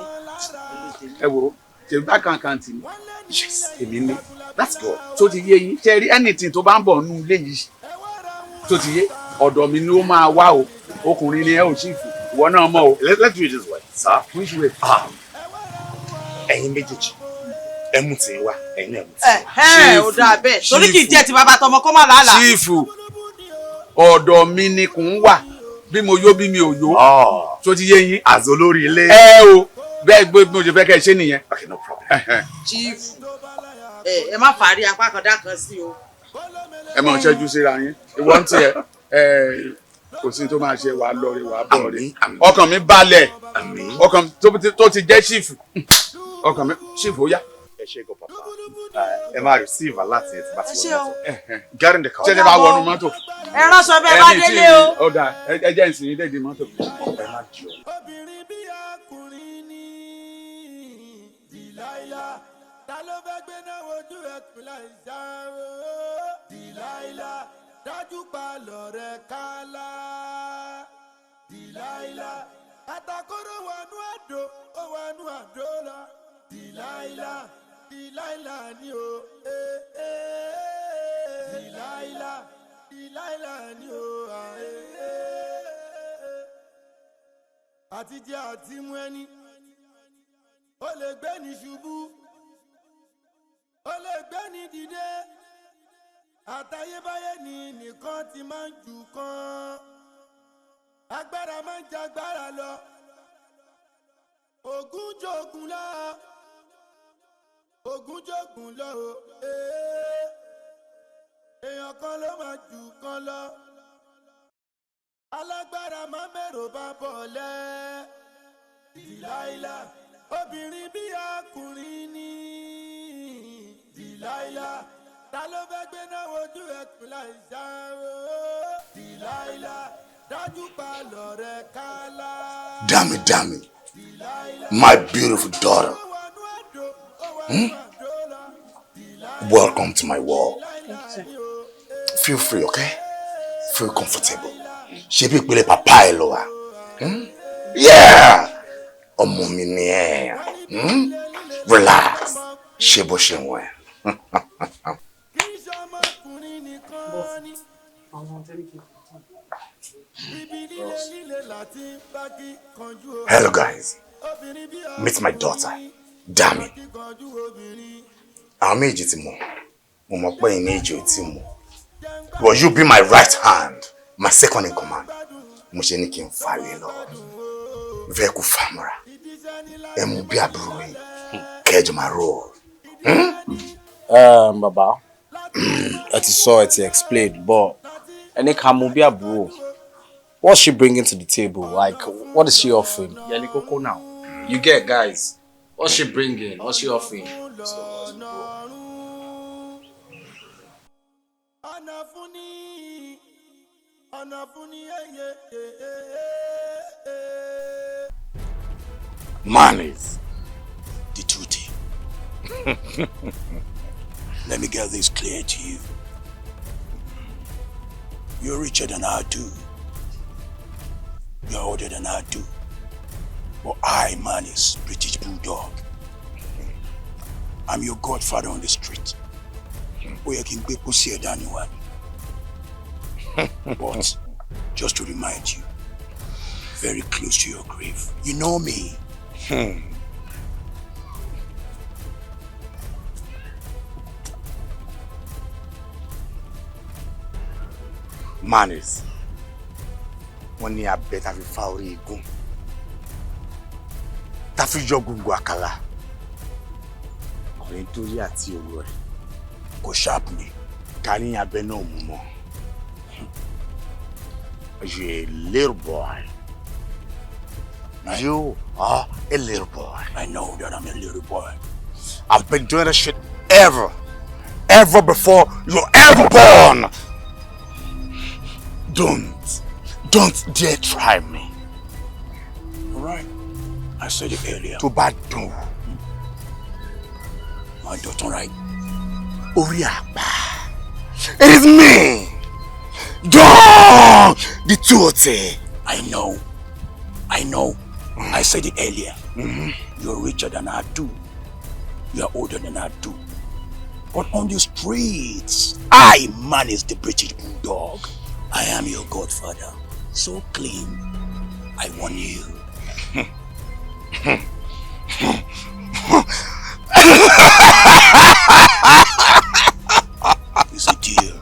Ẹ wo, ṣe bákan kan tì mí. Yes, èmi ní. That's good. Tó ti yé yín, ṣe rí anything tó bá ń bọ̀ nínú ilé yìí. Tó ti yé, ọ̀dọ̀ mi ni ó máa wá o. Ọkùnrin ni ẹ ò sì fò. Ìwọ náà mọ̀ o. Let's do it this way, sir. Which way? Ẹ̀yin méjèèjì, ẹ mú tìyín wá, ẹ̀yin náà mú tìyín wá. Ẹ ò dáa bẹ́ẹ̀. Torí kì í jẹ́ ti bàbá tọmọ kó má làálàá. Sífù, ọ̀dọ̀ mi ni kò ń wà bí mo yó bí mi ò yó. Tó ti yé yín. As olórí ilé. Ẹ o, bẹ́ẹ̀ gbé bí mo ṣe fẹ́ kẹ́ ẹ ṣe nìyẹn. Okay, no problem. Chief, ẹ má fàárí apá kan dá kan sí o. Ẹ máa ṣẹ́jú síra yín. Ìwọ ń tiẹ̀ ẹ kò sí tó máa ṣe wàá lọ rè wàá bọ̀ rè. Ọkàn mi balẹ̀. Ọkàn tó ti jẹ́ sífù. Ọkàn mi sífù ó yá. Ẹ ṣé gan, papa. Ẹ máa receive alert ẹ tí bá ti Ẹ ṣé o. wọ mọ́tò. Get in the car. Ṣé ẹ bá wọnú mọ́tò? Ẹ ránṣọ bẹ́ẹ̀ bá délé o. Ó dáa, ẹ jẹ́ ìsìn yín dédìí mọ́tò. Ẹ má jọ. Obìnrin bí ọkùnrin ni. Dìláìlà, ta ló fẹ́ gbé náà wojú ẹkùn láì ṣàrò? Dìláìlà, dájú pa lọ̀rẹ́ kálá. Dìláìlà, àtàkùrọ̀ wọnú àdó, ó wọnú àdó lọ. Dìláìlà, dìláìlà ni o. Dìláìlà, dìláìlà ni o. Àti jẹ àti mú ẹni, ó lè gbé ní ṣubú, ó lè gbé ní dìde. Àtayébáyé ni nìkan ti máa ń jù kan. Agbára máa ń jagbára lọ. Ògún jogun lọ, ògún jogun lọ o. Èèyàn kan ló máa jù kan lọ. Alágbára máa mẹ́rò bá bọ̀ lẹ́. Dìláìlà, obìnrin bí ọkùnrin ni. Dìláìlà, ta ló fẹ́ gbé náà wojú ẹkùn láì ṣàrò? Dìláìlà, dájú pa lọ̀rẹ́ kálá. Dami, Dami, my beautiful daughter. Hmm? Welcome to my world. Thank you, sir. Feel free, okay? Feel comfortable. Ṣé bí ìpele pàpá ẹ lọ wà? Yeah! Ọmọ mi ni ẹ. Relax. Ṣé bó ṣe wọ̀ ẹ́? Hello guys. Meet my daughter, Dami. Àwọn méjì ti mọ̀. Mo mọ̀ pé ẹ̀yin méjì ò tí mọ̀. But you be my right hand, my second in command. Mo ṣe ní kí n fà lé lọ. Fẹ́ kó fà mọ́ra. Ẹ mú bí àbúrò yìí. Kẹ́jọ máa roll. Bàbá, ẹ ti sọ, ẹ ti explain, but ẹni ká mú bí àbúrò. What's she bringing to the table? Like, what is she offering? Yẹni kókó now. You get, guys. What's she bringing? What's she offering? Manners. The duty. Let me get this clear to you. You're richer than I do. You're older than I do. But I, man, is British Bulldog. I'm your godfather on the street. Ó yẹ kí n gbé pósí ẹ̀ dání wá ni. But just to remind you, very close to your grave. You know me. Manners. Wọ́n ní abẹ tá fi fa orí igun. Tá fi yọ gbogbo àkàlà. Ọ̀rẹ́ torí àti òru ẹ̀. Kò sharp ni. Ká ní abẹ náà mú mọ́. You a little boy. You are a little boy. I know that I'm a little boy. I've been doing this shit ever. Ever before you're ever born. Don't dare try me. All right. I said it earlier. Tó bá dùn. My daughter, right? Orí àpá. It is me. Don the Tuote. I know. I know. I said it earlier. You're richer than I do. You're older than I do. But on the streets, I manage the British Bulldog. I am your godfather. So clean. I warn you. It's a deal.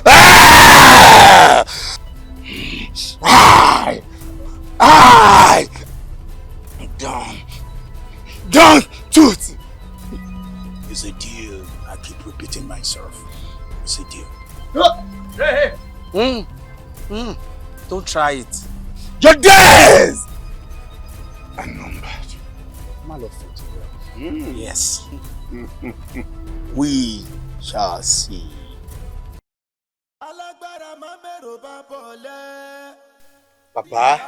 Ah! I don't do it. It's a deal. I keep repeating myself. It's a deal. Hey, hey. Don't try it. Your days are numbered. Yes. We shall see. Bàbá,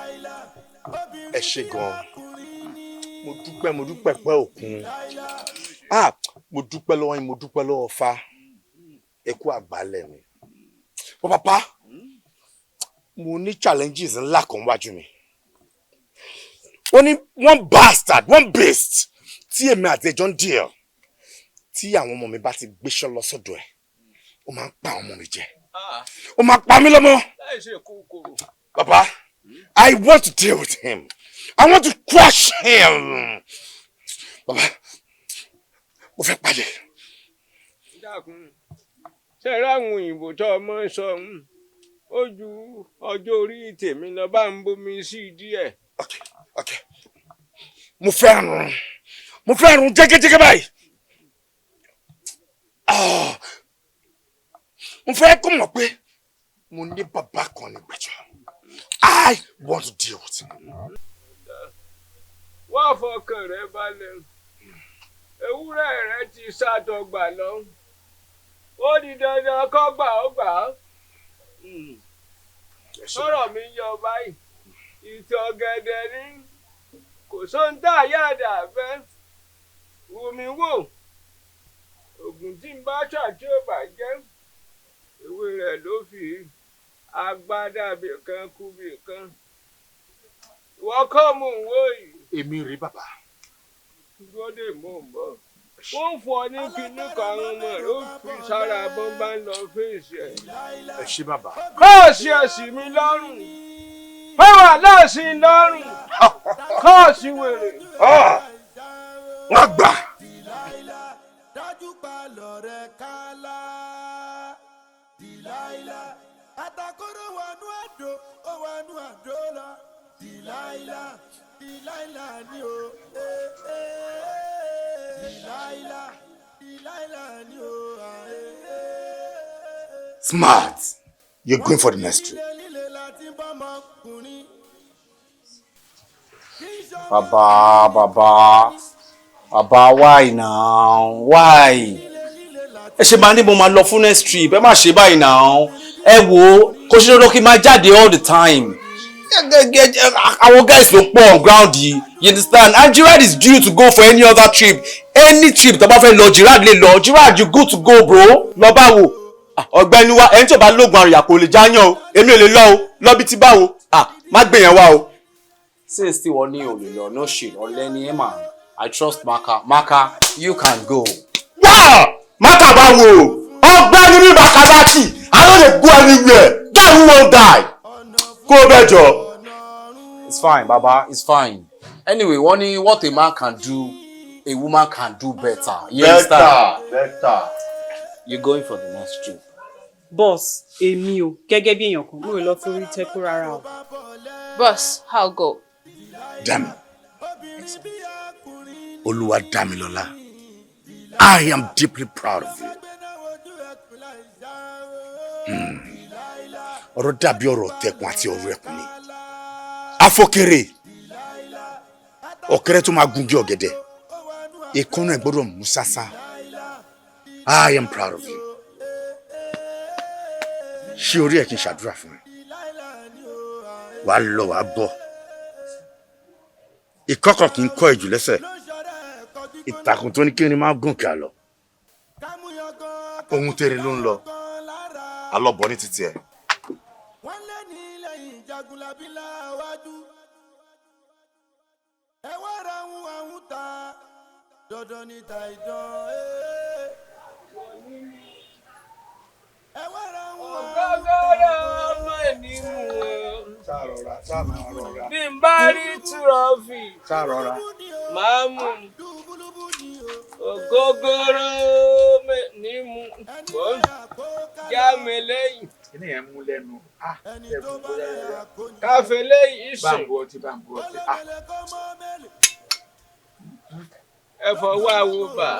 ẹ ṣé gan. Mo dúpẹ́ pẹ́ òkun. Ah, mo dúpẹ́ lọ́wọ́ yín, mo dúpẹ́ lọ́wọ́ Ifá. Ẹ kú àgbálẹ̀ mi. But bàbá, mo ní challenges ńlá kan wájú mi. Wọ́n ní one bastard, one beast tí èmi àti ẹjọ́ ń deal. Tí àwọn ọmọ mi bá ti gbéṣẹ́ lọ sọ́dọ̀ ẹ̀, ó máa ń pa àwọn ọmọ mi jẹ. Ó máa pa mí lọ́mọ. Bàbá, I want to deal with him. I want to crush him. Bàbá, mo fẹ́ pàdé. Dákun, ṣe ráwọn òyìnbó tó ọmọ ń sọ ó ju ọjọ́ orí tèmi lọ, bá ń bomi sí díẹ̀. Okay. Mo fẹ́ rún jẹ́gẹ́jẹ́gẹ́ báyìí. Mo fẹ́ kó mọ̀ pé mo ní bàbá kan ní gbẹ̀jọ́. I want to deal with him. Wá fọkàn rẹ balẹ̀, ewúrẹ́ rẹ ti ṣàdọ̀gbà lọ, ó di dandan kó gbà ó gbà á. Sọ̀rọ̀ mi yọ báyìí, ìtàn ọ̀gẹ̀dẹ̀ ni kò sóhun tá a yáàdà fẹ́. Wùmí wò, ògùn tí ń bá ṣàtì ò bàjẹ́, ewé rẹ̀ ló fi agbádá bìkan kú bìkan. Ìwọ kọ́ mò ń wò yìí. Èmi rí bàbá. Gbọ́dọ̀ mò ń bọ̀. Wọ́n fọ ní kinní kan àwọn ọmọ rẹ̀ ó fi sára bọ́ńbá ń lọ fèsì ẹ̀. Ẹ ṣé bàbá. Kọ́ọ̀sì ẹ̀sìn mi lọ́rùn. Fáwọn aláàsìn lọ́rùn. Kọ́ọ̀sì wèrè. Wọ́n gbà. Atakóró wọnú àdó, ó wọnú àdó lọ. Dìláìlà, dìláìlà ni o. Dìláìlà, dìláìlà ni o. Smart. You're going for the next trip. Baba, Baba, Baba, why now? Why? Ẹ ṣe máa ní mo máa lọ fún next trip, ẹ má ṣe báyìí now. Ẹ wo, kò ṣe dandan kí n máa jáde all the time. Àwọn guys ló pọ̀ on ground yìí, you understand? And Gerard is due to go for any other trip. Any trip tó bá fẹ́ lọ, Gerard lè lọ. Gerard, you good to go, bro. Lọ báwo? Ọ̀gbẹ́ni wa, ẹni tí ò bá lóògùn àrùn kò lè jáyàn o. Èmi ò lè lọ o. Lọ bí ti báwo? Má gbé yẹn wá o. Since tí wọ́n ní ò lè lọ, no shit, ọ̀lẹ ni ẹ mà. I trust Maka. Maka, you can go. Wá! Maka báwo? Ọ̀gbẹ́ni mi Makalaki, I no dey go anywhere. Guy who wan die. Kó o bẹ̀ jọ. It's fine, Baba. It's fine. Anyway, wọ́n ní what a man can do, a woman can do better. You understand? Better. You're going for the next trip. Boss, èmi o, gẹ́gẹ́ bí èèyàn kan, mo ò lọ forí tẹ́kù rárá o. Boss, how go? Dami. Olúwa Damilola, I am deeply proud of you. Ọ̀rọ̀ dàbí ọ̀rọ̀ tẹkùn àti ọ̀rọ̀ ẹkùn ni. Afọkèrè ọ̀kẹ́rẹ́ tó máa gungi ọ̀gẹ̀dẹ̀, èékánná ẹ̀ gbọ́dọ̀ mú sásá. I am proud of you. Ṣé orí ẹ̀ kí n ṣàdúrà fún ẹ? Wàá lọ wàá bọ̀. Ìkọ́kọ̀ kì í kọ́ ìjù lẹ́sẹ̀. Ìtàkùn tó ní kí ni máa gùn kí a lọ. Ohun tèrè ló ń lọ. Alọ́bọ̀ ní títí ẹ̀. Ọ̀gọ́gọ́rọ̀ ọmọ ní mú o. Bí n bá rí tírọ́fì, máa mú. Ògógóró ní mú. Já mi lẹ́yìn. Kíni yẹn mú lẹ́nu? Káfí lẹ́yìn sùn. Báńbù ọtí, báńbù ọtí. Ẹ fọwọ́ àwo bà,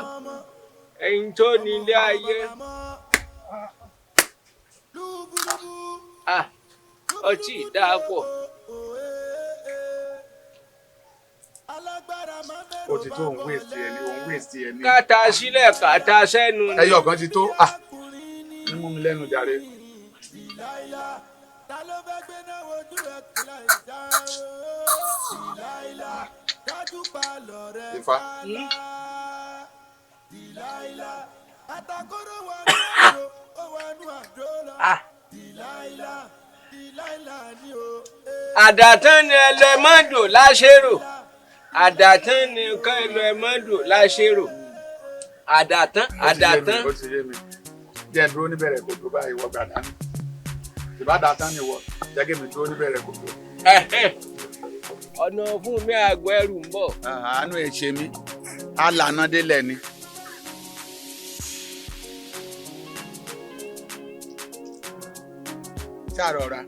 ẹ̀yin tó nílé ayé. Ọtí dáa pọ̀. O ti tó òun wéèsì ẹ ní, òun wéèsì ẹ ní. Káta sílẹ̀ káta sẹ́nu. Ẹyọ kan ti tó. Ní mú mi lẹ́nu jàre. Ifá. Àdàtán ni ẹlẹ́mọ́dò láṣẹ́rò. Àdàtán ni nǹkan ẹlẹ́mọ́dò láṣẹ́rò. Àdàtán, àdàtán. Ó ti yé mi. Jẹ́ dúró níbẹ̀rẹ̀ kò tó báyìí wọ gbàdá ní. Ìbádàtán ni wọ, jẹ́ kí mi dúró níbẹ̀rẹ̀ kò tó. Ọ̀nà fún mi àgọ́ ẹrù ń bọ̀. Àánú ẹ̀ ṣe mí, á lànà délẹ̀ ni. Ṣàrọ̀ra.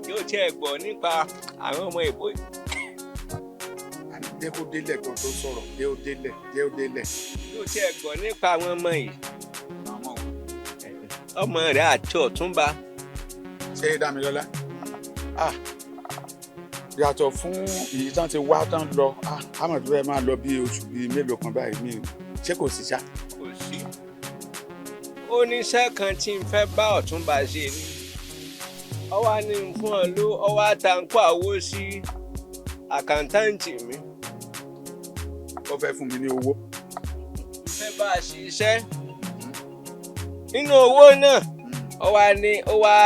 Yóò tiẹ̀ gbọ́ nípa àwọn ọmọ ìbò yìí. Jẹ́ kó délẹ̀ kan tó sọ̀rọ̀, jẹ́ ó délẹ̀, jẹ́ ó délẹ̀. Yóò tiẹ̀ gbọ́ nípa àwọn ọmọ yìí. Ọmọ rẹ̀ àti Ọ̀túnba. Ṣé Dámilọ́lá? Yàtọ̀ fún èyí tán ti wá tán lọ, àmọ̀ tó fẹ́ máa lọ bí oṣù bíi mélòó kan báyìí mi ṣé kò sí ṣá? Kò sí. Ó ní iṣẹ́ kan tí n fẹ́ bá Ọ̀túnba ṣe ni. Ó wá ní n fún ọ ló, ó wá ta ń kó àwo sí àkántáǹtì mi. Ó fẹ́ fún mi ní owó. Mo fẹ́ bá a ṣiṣẹ́. Nínú owó náà, ó wá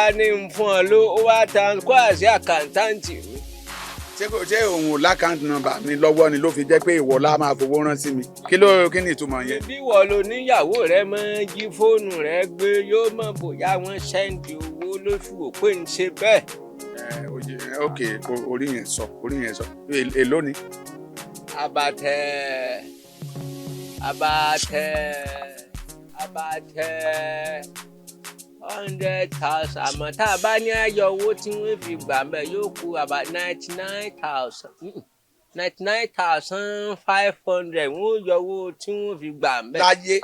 ní n fún ọ ló, ó wá ta ń kó àṣẹ àkántáǹtì mi. Ṣé kò ṣé òun ò lákàntì nọ́mbà mi lọ́wọ́ ni ló fi jẹ́ pé ìwọ la máa fowó rán sí mi? Kí ló kí ni ìtumọ̀ yẹn? Bí wọ́n lo níyàwó rẹ máa ń jí fóònù rẹ gbé yóò mọ̀ bóyá wọ́n sẹ́ndì owó lóṣù òpé ń ṣe bẹ́ẹ̀. Ok, orí yẹn sọ, orí yẹn sọ. Èló ni? Àbàtẹ̀ About 100,000, àmọ́ tá a bá ní ayọ̀ owó tí wọ́n fi gbà mẹ́ yóò kú about 99,000, 99,500, wọ́n yọ owó tí wọ́n fi gbà mẹ́. Láyé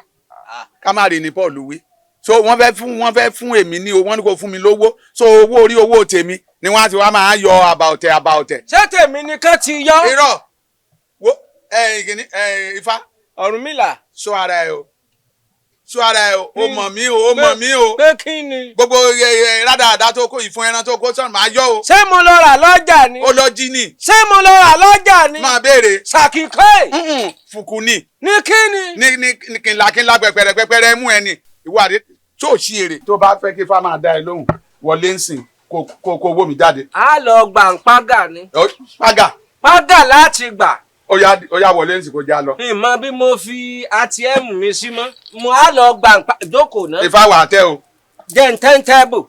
ká má rí ni Paul wí. So wọ́n fẹ́ fún èmi ní o, wọ́n ní kó fún mi lówó, so owó orí owó tèmi ni wọ́n á ti wá máa yọ àbàọ̀tẹ̀ àbàọ̀tẹ̀. Ṣé tèmi nìkan ti yọ? Irọ́ wo ẹ kìíní ẹ Ifá. Ọ̀rúnmìlà. Sọ ara ẹ o, sọ ara ẹ o, o mọ̀ mí o, o mọ̀ mí o. Pé kí ni? Gbogbo rádaràda tó kó ìfun ẹran tó kó sọ̀rọ̀ máa yọ o. Ṣé mo lọ rà lọ́jà ni? Ó lọ jí ni. Ṣé mo lọ rà lọ́jà ni? Máa béèrè. Ṣàkíkọ́. Fùkù ni. Ní kí ni? Ní kìnlá pẹpẹrẹ pẹpẹrẹ mú ẹ ni ìwọ àdé tó ṣí èrè. Tó bá fẹ́ kí Ifá máa dá ẹ lóhùn, wọlé ń sìn kó kó kó owó mi jáde. A lọ gbà ń págà ni. Págà. Págà láti gbà. Ó yá, ó yá, wọlé ń sìn kó já lọ. Ìmọ̀ bí mo fi ATM mi sí mọ́, mo á lọ gbà ń jókòó náà. Ifá wà á tẹ́ o. Jẹ́ ń tẹ́ńtẹ́bù.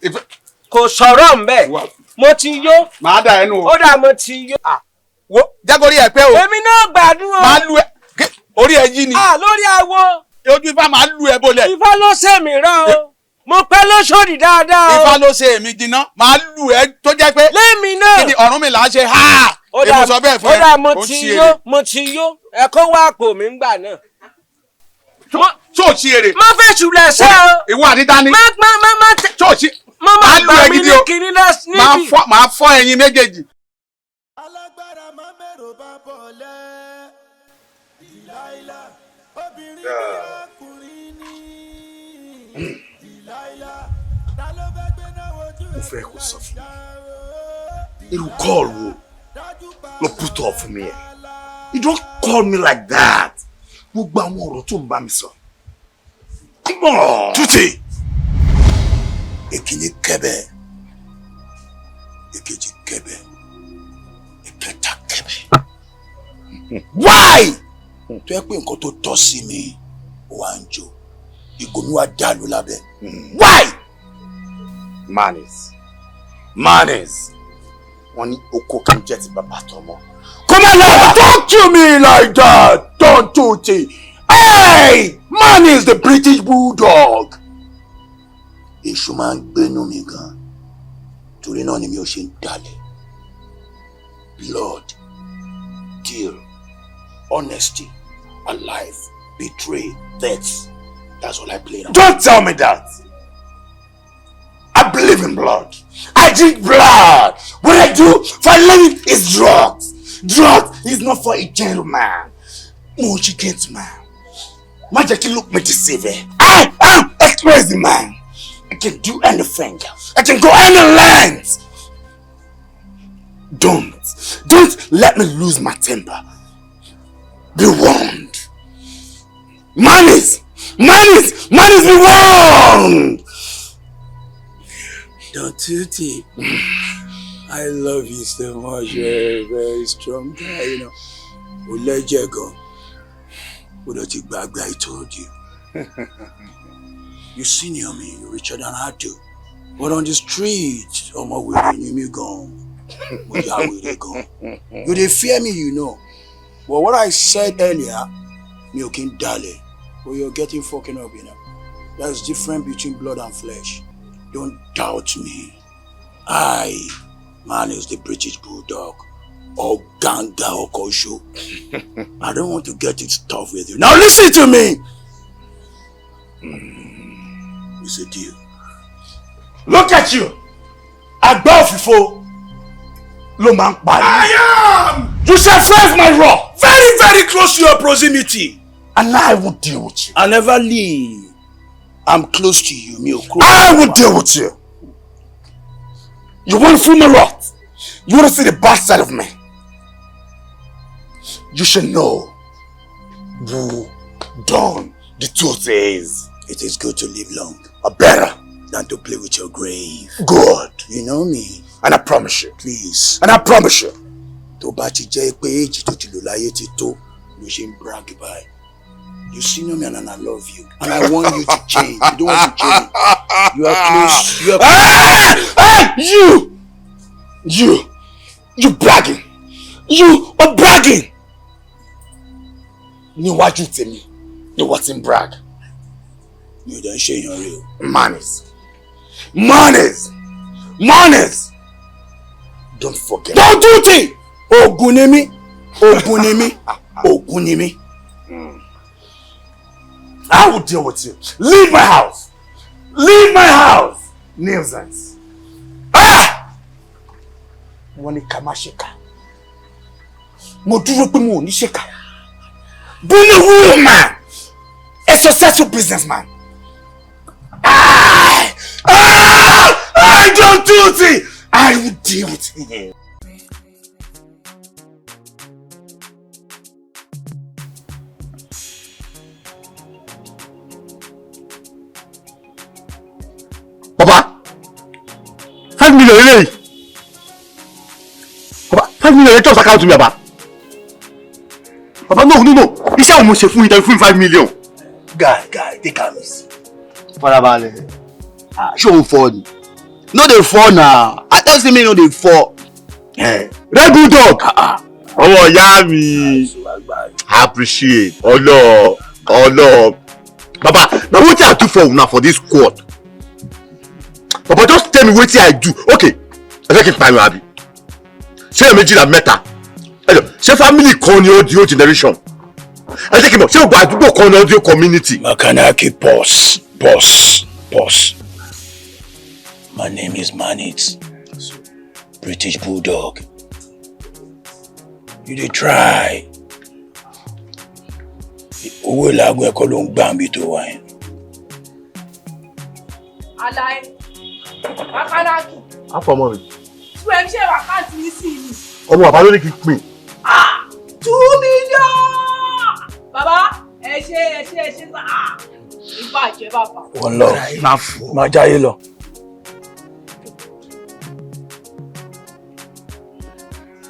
Kò sọ̀rọ̀ ń bẹ̀. Mo ti yó. Màá dà ẹnu o. Ó dà, mo ti yó. Wo jẹ́kọ̀rí ẹ̀ pé o. Èmi náà gbádùn o. Màá lu ẹ orí ẹ yí ni. À lórí awo. Ojú Ifá, máa lu ẹ bolẹ̀. Ifá ló ṣe mí rán o. Mo pẹ́ lóṣòdì dáadáa o. Ifá ló ṣe èmi jiná, máa lu ẹ tó jẹ́ pé. Lémi náà. Kí ni Ọ̀rúnmìlà ṣe ha? Ó dà Èmi sọ bẹ́ẹ̀ fún ẹ. Ó dà, mo Ó ń ti ṣe yó èrè. Mo ti yó, ẹ kó wá àpò mi ń gbà náà. Tó ṣí èrè. Má fẹ́ ṣùlẹ̀ ṣẹ́ o. Ìwọ àti dání. Má má má má tẹ. Tó ṣí. Má má Máa lu gbà ẹ mí gidi ní o. kinní níbi. Máa fọ́ ẹyin méjèèjì. Alágbára máa mẹ́rò bá bọ̀ lẹ́ Delilah, obìnrin bí ọkùnrin ní Delilah, ta ló fẹ́ gbé náà wojú Mo fẹ́ kó sọ fún mi, irú call wo ló put up fún mi yẹn? You don't call me like that. Gbogbo àwọn ọ̀rọ̀ tó ń bá mi sọ. Come on. Tútì, èkíní kẹbẹ, èkejì kẹbẹ, ìkẹta kẹbẹ. Why tó yẹ pé nǹkan tó tọ́ sí mi ó wá ń jó, ìgò mi wá dàlú lábẹ́? Why? Manners, manners. Wọ́n ní oko kí n jẹ́ ti bàbá tọmọ. Kó má lọ. Talk to me like that, Don Tutti. Hey, man is the British bulldog. Èṣù máa ń gbénú mi gan, torí náà ni mi ò ṣe ń dalẹ̀. Blood, deal, honesty, alive, betray, death, that's all I play now. Don't tell me that. I believe in blood. I drink blood. What I do for a living is drugs. Drugs is not for a gentleman. Mo ṣe gentleman. Má jẹ́ kí look me deceive ẹ. I am a crazy man. I can do anything. I can go any length. Don't let me lose my temper. Be warned. Man is, be warned. Don Tutti, I love you so much. You're a very strong guy. O lẹ́jẹ̀ gan. O dẹ̀ ti gbàgbé, I told you. You senior me, you richer than I do. But on the street, ọmọ wèrè ni mí gan. Mo ya wèrè gan. You dey fear me. But what I said earlier, mi ò kí ń dalẹ̀. But you're getting fucking up. There's difference between blood and flesh. Don't doubt me. I, man is the British bulldog. Ọ̀gángá ọkọ̀ ṣo. I don't want to get it tough with you. Now listen to me. It's a deal. Look at you. Àgbá òfìfo ló máa ń pa yín. I am You shall face my wrath. Very, very close to your proximity. And I will deal with you. I never leave. I'm close to you. Mi ò kúrò. I will deal with you. You want to feel my wrath? You want to see the bad side of me? You should know who Don the truth is. It is good to live long A better. Than to play with your grave. Good. You know me. And I promise you. Please. And I promise you. Tó bá ti jẹ́ pé èjì tó ti lò láyé ti tó ló ṣe ń brag báyìí. You senior me and I love you. And I want you to change. You don't want to change. You are close. You are Ah! Ah! You! You! You bragging! You are bragging! Níwájú tèmi. Ni wọ́n ti ń brag. Mi ò dẹ̀ ń ṣe èèyàn rí o. Manners. Manners. Manners. Don't forget. Don't do it! Ogun ni mí. Ogun ni mí. Ogun ni mí. I will deal with you. Leave my house. Leave my house. Nuisance. Ah! Wọ́n ní ká má ṣèkà. Mo dúró pé mo ò ní ṣèkà. Being a real man, a successful businessman. I don't do it. I will deal with him. Baba, 5 million eléyìí. Baba, 5 million yẹn just account mi, baba. Baba, no, no, no, iṣẹ́ wo mo ṣe fún yín tẹ́ fún mi 5 million? Guy, guy, take am easy. Farabalẹ̀. Ah, ṣé òun fọ́ ni? No dey fall na. I tell you say make you no dey fall. Red Bulldog. Ọmọ ìyá mi. I appreciate. Ọlọ ọlọ. Baba, na wetin I do for una for this squad? Baba, just tell me wetin I do. Okay, ẹ fẹ́ kí n pariwo àbí? Ṣé èèyàn méjìlá mẹ́ta? Ẹ jọ, ṣé family kan ni ó di ó generation? Ẹ jẹ́ kí n mọ̀, ṣé gbogbo àdúgbò kan ni ó di ó community? Makanaki, pause, pause, pause. My name is Manix, British Bulldog. You dey try. Owó ìlàgùn ẹ̀kọ́ ló ń gbà níbi tó wà yẹn. Alaye, Makanaki, Àfọmọ́ mi. tí wọ́n ṣe wákàtí ní sí ni. Ọmọ bàbá ló ní kí n pín. Ah, 2 million! Bàbá, ẹ ṣé, ẹ ṣé, ẹ ṣé sá. Ìbàjẹ́ bàbá. Wọ́n lọ, máa jáyé lọ.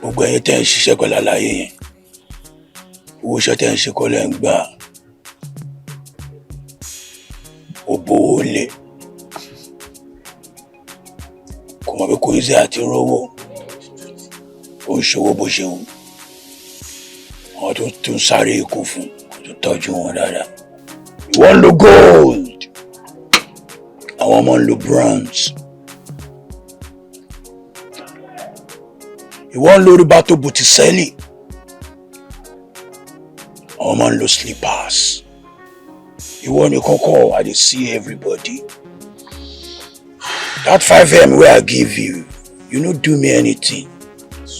Gbogbo ẹ̀yin tẹ́ ń ṣiṣẹ́ pẹ̀lú àlàyé yẹn, owó iṣẹ́ tẹ́ ń ṣe kọ́ lẹ́ ń gbà. Ó bówó lé. Kò mọ̀ pé kò easy àti rówó. Ó ń ṣòwò bó ṣe wù. Àwọn tó tún sáré ikú fún, kò tún tọ́jú wọn dáadáa. Ìwọ ń lo gold. Àwọn ọmọ ń lo bronze. Ìwọ ń lo Roberto Botticelli. Àwọn ọmọ ń lo slippers. Ìwọ nìkan kọ́, I dey see everybody. That 5M wey I give you, you no do me anything.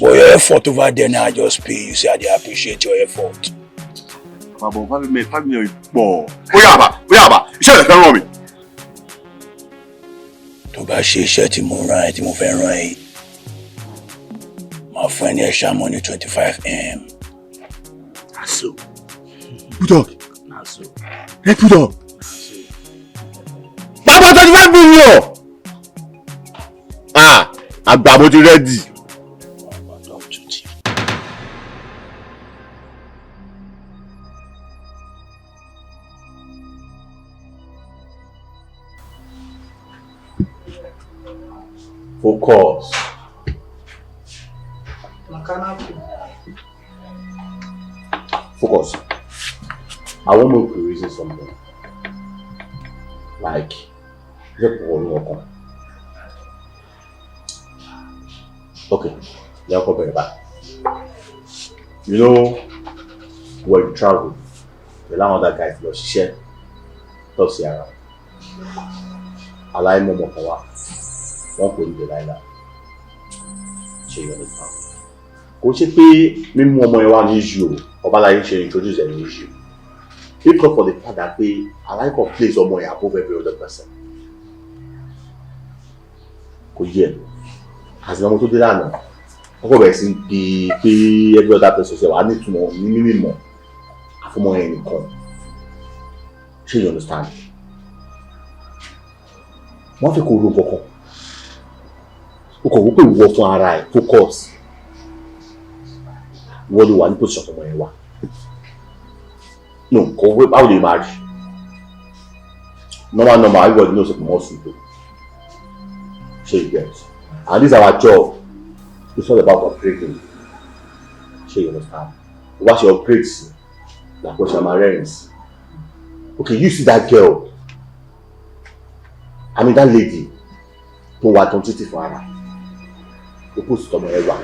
But your effort over there now, I just pay you say I dey appreciate your effort. Bàbá, 5 million, 5 million pọ̀. Ó yá bàbá, ó yá bàbá, iṣẹ́ rẹ̀ fẹ́ ràn mí. Tó bá ṣe iṣẹ́ tí mo rán ẹ, tí mo fẹ́ rán ẹ, máa fún ẹ ní extra money, 25M. Na so. Bulldog. Na so. Red Bulldog. Bàbá, 25 million. Ah, àgbà, mo ti ready. Focus. Makanaki. Focus. I want make we reason something. Like, jẹ́ kó wọnú ọkàn. Okay, jẹ́ kó bẹ̀rẹ̀ báyìí. You know, when you travel, pẹ̀lú àwọn other guys lọ ṣiṣẹ́ tọ́sí ara. Aláìmọ̀mọ̀ kan wà, wọ́n kò ní Delilah. Ṣé you understand? Kò ṣe pé mímú ọmọ yẹn wá ní issue o, Ọbaláyé ṣe introduce ẹ̀ ní issue. If not for the fact that pé Aláìkọ̀ place ọmọ yẹn above every other person. Kò yẹ. Àti ọmọ tó dé lánàá, wọ́n kọ̀ bẹ̀rẹ̀ sí í pé every other person ṣe wà á nítumọ̀ ní mímọ̀ àfọmọ yẹn nìkan. Ṣé you understand? Wọ́n fẹ́ kó ro kankan. O kò wọ́n pé ìwọ fún ara ẹ̀, focus. Ìwọ ló wà ní position tọmọ yẹn wà. No, kò wé, báwo lè máa rí? Normal normal, everybody knows pé wọ́n sùn tó. Ṣé you get? And this our job. It's all about upgrading. Ṣé you understand? Bó bá ṣe upgrade sí, làkó ṣe máa rẹ́rìn sí. Okay, you see that girl, I mean that lady tó wà tó ń títì fún ara o, post tọmọ ẹ wà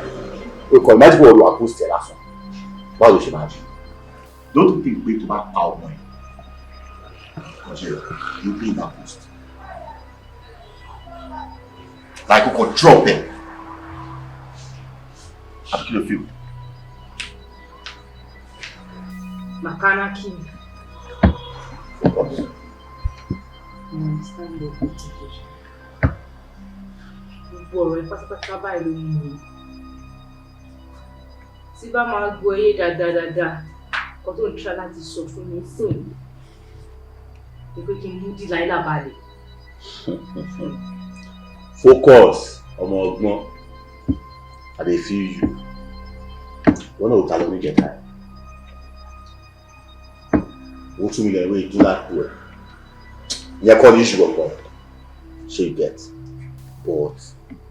o, kọ imagine wọ́n lo àpost ẹ lásán, báwo ló ṣe máa jù? Don't you think pé tó bá pa ọmọ ẹ kọjá, you be in that post like o kò drop ẹ, àbí kí ló feel? Makanaki. I understand everything. Gbogbo ọ̀rọ̀ ẹ pátápátá báyìí ló mú mi. Tí bá máa gbọ́ eyé dáadáa dáadáa, nǹkan tó ń try láti sọ fún mi sìn ni pé kí n mú Delilah balẹ̀. Focus, ọmọ ọgbọ́n. I dey feel you. Wọn náà ò ta lọ níjẹta ẹ. Owó 2 million wey dún lápò ẹ. Ìyẹn kọ́ ní issue kankan. Ṣé you get? But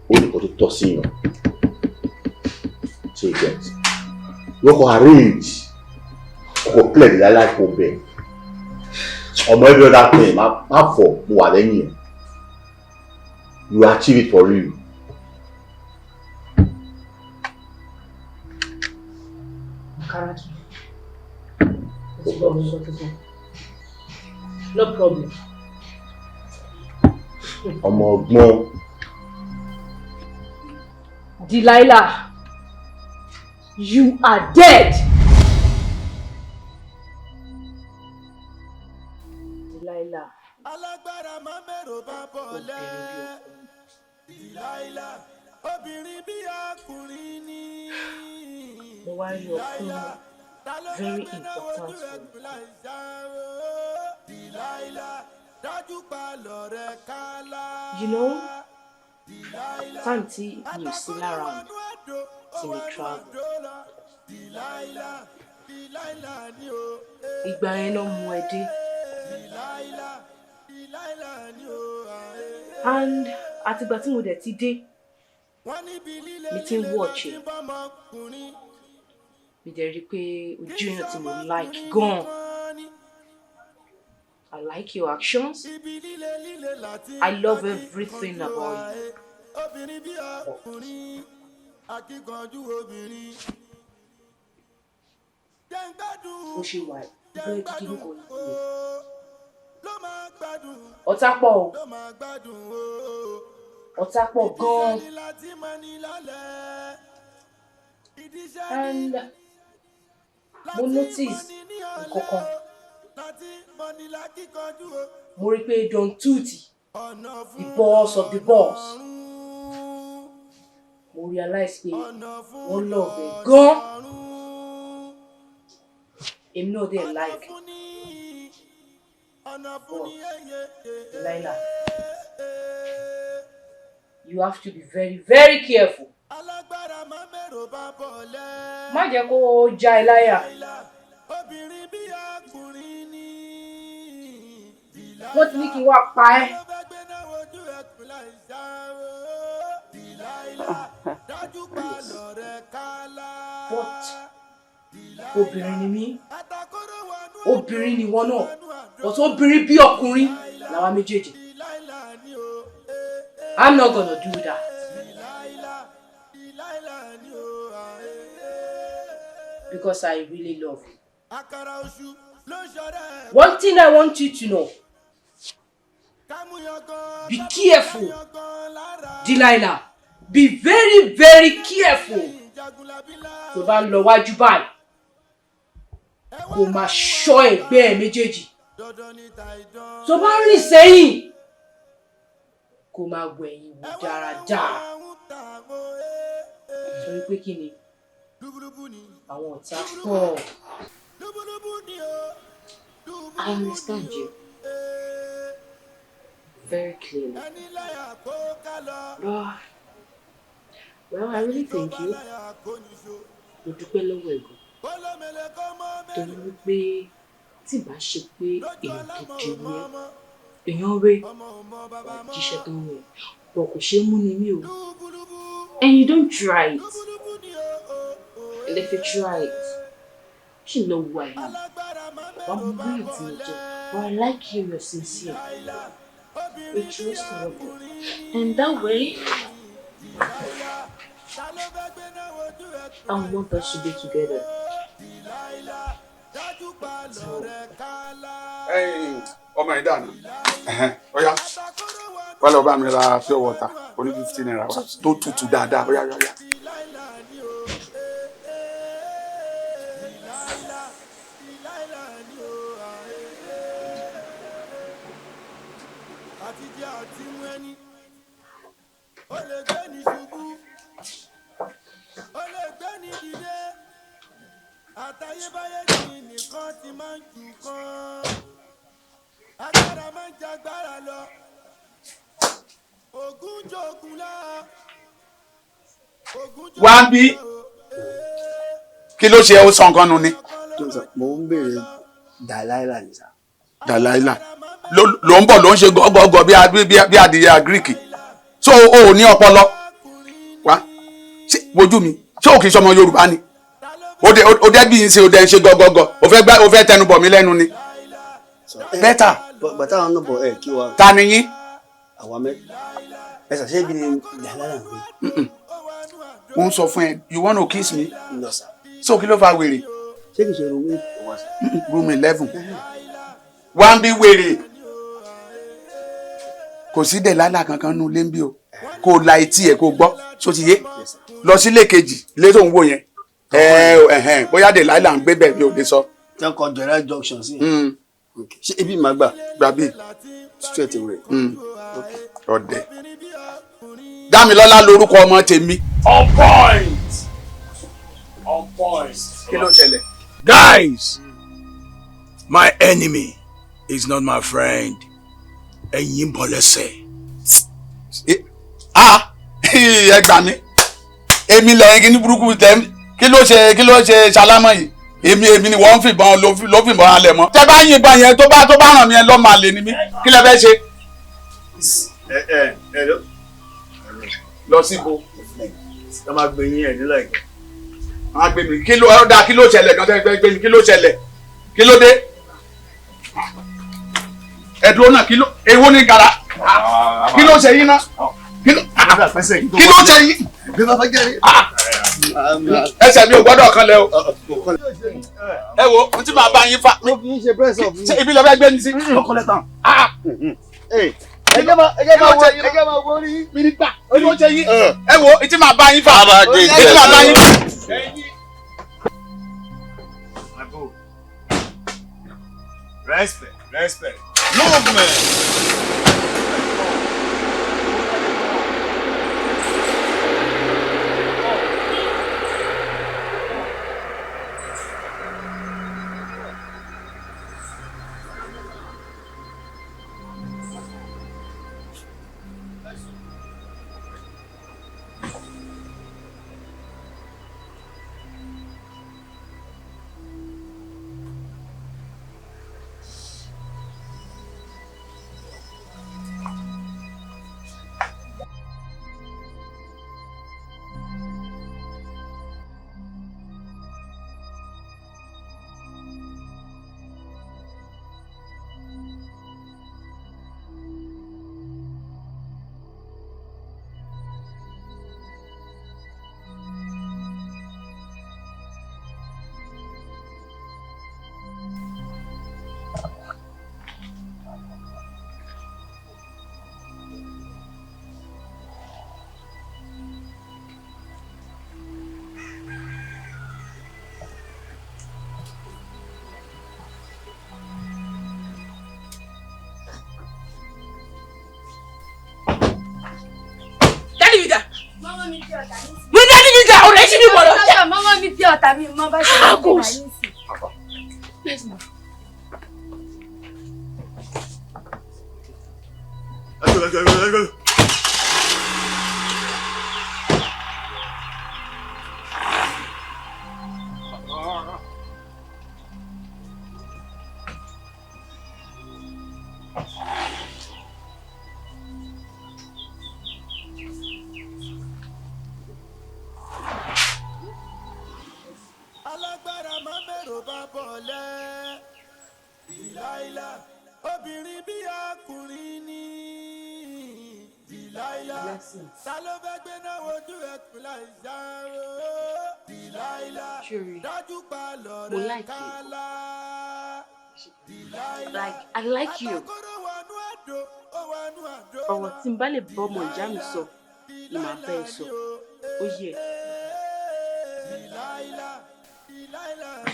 ó ní nǹkan tó tọ́ sí yàn. Ṣé you get? Wọ́n kọ́ arrange. Kò clear Delilah kò bẹ̀. Ọmọ, every other thing má fọ̀, mo wà lẹ́yìn ẹ̀. You achieve it for real. Makanaki. Mo ti gbọ́ gbogbo tó sọ. No problem. Ọmọ ọgbọ́n. Delilah, you are dead. Delilah. Alágbára máa mẹ́rò bá bọ̀ lẹ́. Delilah, obìnrin bí ọkùnrin ni. Mo wá rí ọ fún very important one. Delilah, dájú pa lọ̀rẹ́ kálá. Time tí mi ò sí lára mi, tí mi travel. Ìgbà yẹn náà mú ẹ dé. And àtìgbà tí mo dẹ̀ ti dé, mi ti ń watch ẹ̀. Mi dẹ̀ rí i pé ojú èèyàn tí mo like gan. I like your actions. I love everything about you. Obìnrin bí ọkùnrin, akíkanjú obìnrin. Bó ṣe wà bẹ́ẹ̀ kíkiri kò ní kúrò. Ọ̀tá pọ̀ o. Ọ̀tá pọ̀ gan-an. And mo notice nǹkan kan. Mo rí pé Don Tutti, the boss of the boss, mo realize pé wọ́n love ẹ̀ gan. Èmi náà dẹ̀ like. But Delilah, you have to be very, very careful. Má jẹ́ kó já ẹ láyà. Wọ́n ti ní kí n wá pa ẹ́. But obìnrin ni mí, obìnrin ni wọ́n náà, but obìnrin bí ọkùnrin làwa méjèèjì. I'm not gonna do that. Because I really love you. One thing I want you to know. Be careful, Delilah. Be very, very careful. Tó bá ń lọ wájú báyìí, kó máa ṣọ́ ẹ̀gbẹ́ ẹ̀ méjèèjì. Tó bá ń rìn sẹ́yìn, kó máa wẹ̀yìn wò dáradára. Torí pé kí ni? Àwọn ọ̀tá pọ̀. I understand you very clearly. But, well, I really thank you. Mo dúpẹ́ lọ́wọ́ ẹ̀ gan. Torí wípé tí ìbá ṣe pé èèyàn gidi ni ẹ́, èèyàn rẹ̀ wà jíṣẹ́ tó ń rẹ̀, bọ̀ kò ṣeé mú ni mí o. And you don't try it. And if you try it, you know who I am. Wàá mọ bóyá tí mo jẹ́. But I like you, you're sincere. You're trustworthy. And that way, I want us to be together. So, Ọmọ yìí dànù. Ọ̀yá, wọ́n lọ bá mi ra pure water oní ₦50 wa tó tutù dáadáa. Ọ̀yá, ọ̀yá, ọ̀yá. Àtayébáyé ni nìkan ti máa ń jù kan, agbára máa ń jagbára lọ, ògùn jogun lọ, ògùn jogun Wá ń bí, kí ló ṣe? Ó sọ nǹkan nu ni. Mo ń béèrè Dàláìlà ni sà. Dàláìlà ló ń bọ̀, ló ń ṣe gọ́gọ́gọ́ bí adìyẹ Greek. So o ò ní ọpọlọ wá ṣé wojú mi? Ṣé o kì í ṣọmọ Yorùbá ni? O dẹ́ bí n ṣe, o dẹ́ ń ṣe gọ́gọ́gọ́, o fẹ́ gbá, o fẹ́ tẹnu bọ̀ mí lẹ́nu ni. Bẹ́tà. Bàtà àwọn náà bọ̀ ẹ̀ kí wa. Ta ni yín? Àwa mẹ́. Ẹ sà, ṣé ibi ni Dàláìlà ń gbé? Mo ń sọ fún ẹ, you wanna kiss me? No sir. So kí ló fa wèrè? Ṣé kìí ṣe room 8 wá sà? Room 11. Wá ń bí wèrè. Kò sí Dẹ̀lálà kankan nínú ilé ń bí o. Kò la etí ẹ̀ kó gbọ́, ṣó ti yé? Lọ sílé kejì, ilé tó ń wò yẹn. Ẹ bóyá Dẹ̀lálà ń gbé bẹ̀, mi ò lè sọ. Tí wọ́n kọ Jọ̀rẹ́ junction sí. Ṣé ibi màá gbà? Gbà bí. Straight away. Ọ̀dẹ̀. Dámilọ́lá lorúkọ ọmọ tèmi. On point. On point. Kí ló ṣẹlẹ̀? Guys, my enemy is not my friend. Ẹ̀yin bọ̀ lẹ́sẹ̀. Ah, ẹ gbà mí. Èmi lẹ́yìn kí ní burúkú tẹ̀ kí ló ṣe, kí ló ṣe ṣalámọ̀ yìí? Èmi ni wọ́n ń fìbọn ló fìbọn halẹ̀ mọ́. Tẹ bá yìnbọn yẹn, tó bá ràn mí ẹ lọ́ọ́ máa lè ní mí. Kí lẹ fẹ́ ṣe? Ẹ ẹ ẹ lọ. Lọ síbo. Ẹ máa gbé yín ẹ̀ nílẹ̀ ìgbà. Wọ́n á gbé mi. Kí ló ọ̀dà, kí ló ṣẹlẹ̀ gan tẹ́ fẹ́ gbé mi? Kí ló ṣẹlẹ̀? Kí ló dé? Ẹ̀dùn náà, kí ló èwo ní gara? Kí ló ṣe yín náà? Kí ló ṣe yín? Ẹsẹ̀ mi ò gbọ́dọ̀ kan lẹ o. Ẹ wo n tí màá bá yín fa. Ṣé ibi lọ fẹ́ gbé mi sí? Ẹ jẹ́ máa wo rí. Mi nígbà kí ló ṣe yín? Ẹ wo n tí màá bá yín fa. N tí màá bá yín fa. My boo. Respect, respect. Movement. Daddy mi dà. Mo ní daddy mi dà, ọ̀rẹ́ ṣì mi bọ̀ lọ. Mọ́mọ́ mi tí ọ̀tá mi mọ́ bá ṣe Ah, ń kò gbé sí. báyìí sí. Yes, ma. Let's go, let's go, let's go. Alágbára máa mẹ́rò bá bọ̀ lẹ́. Delilah. Obìnrin bí ọkùnrin ní Delilah. Ta ló fẹ́ gbé náà wojú ẹkùn láì ṣàrò? Delilah. Dájú pa Mo lọ́rẹ́ like you. kálá. Delilah. Like, I like you. Ọ̀rọ̀ tí n bá lè bọ́ ọmọ ìyá mi sọ ni màá bá ẹ sọ. Ó yẹ.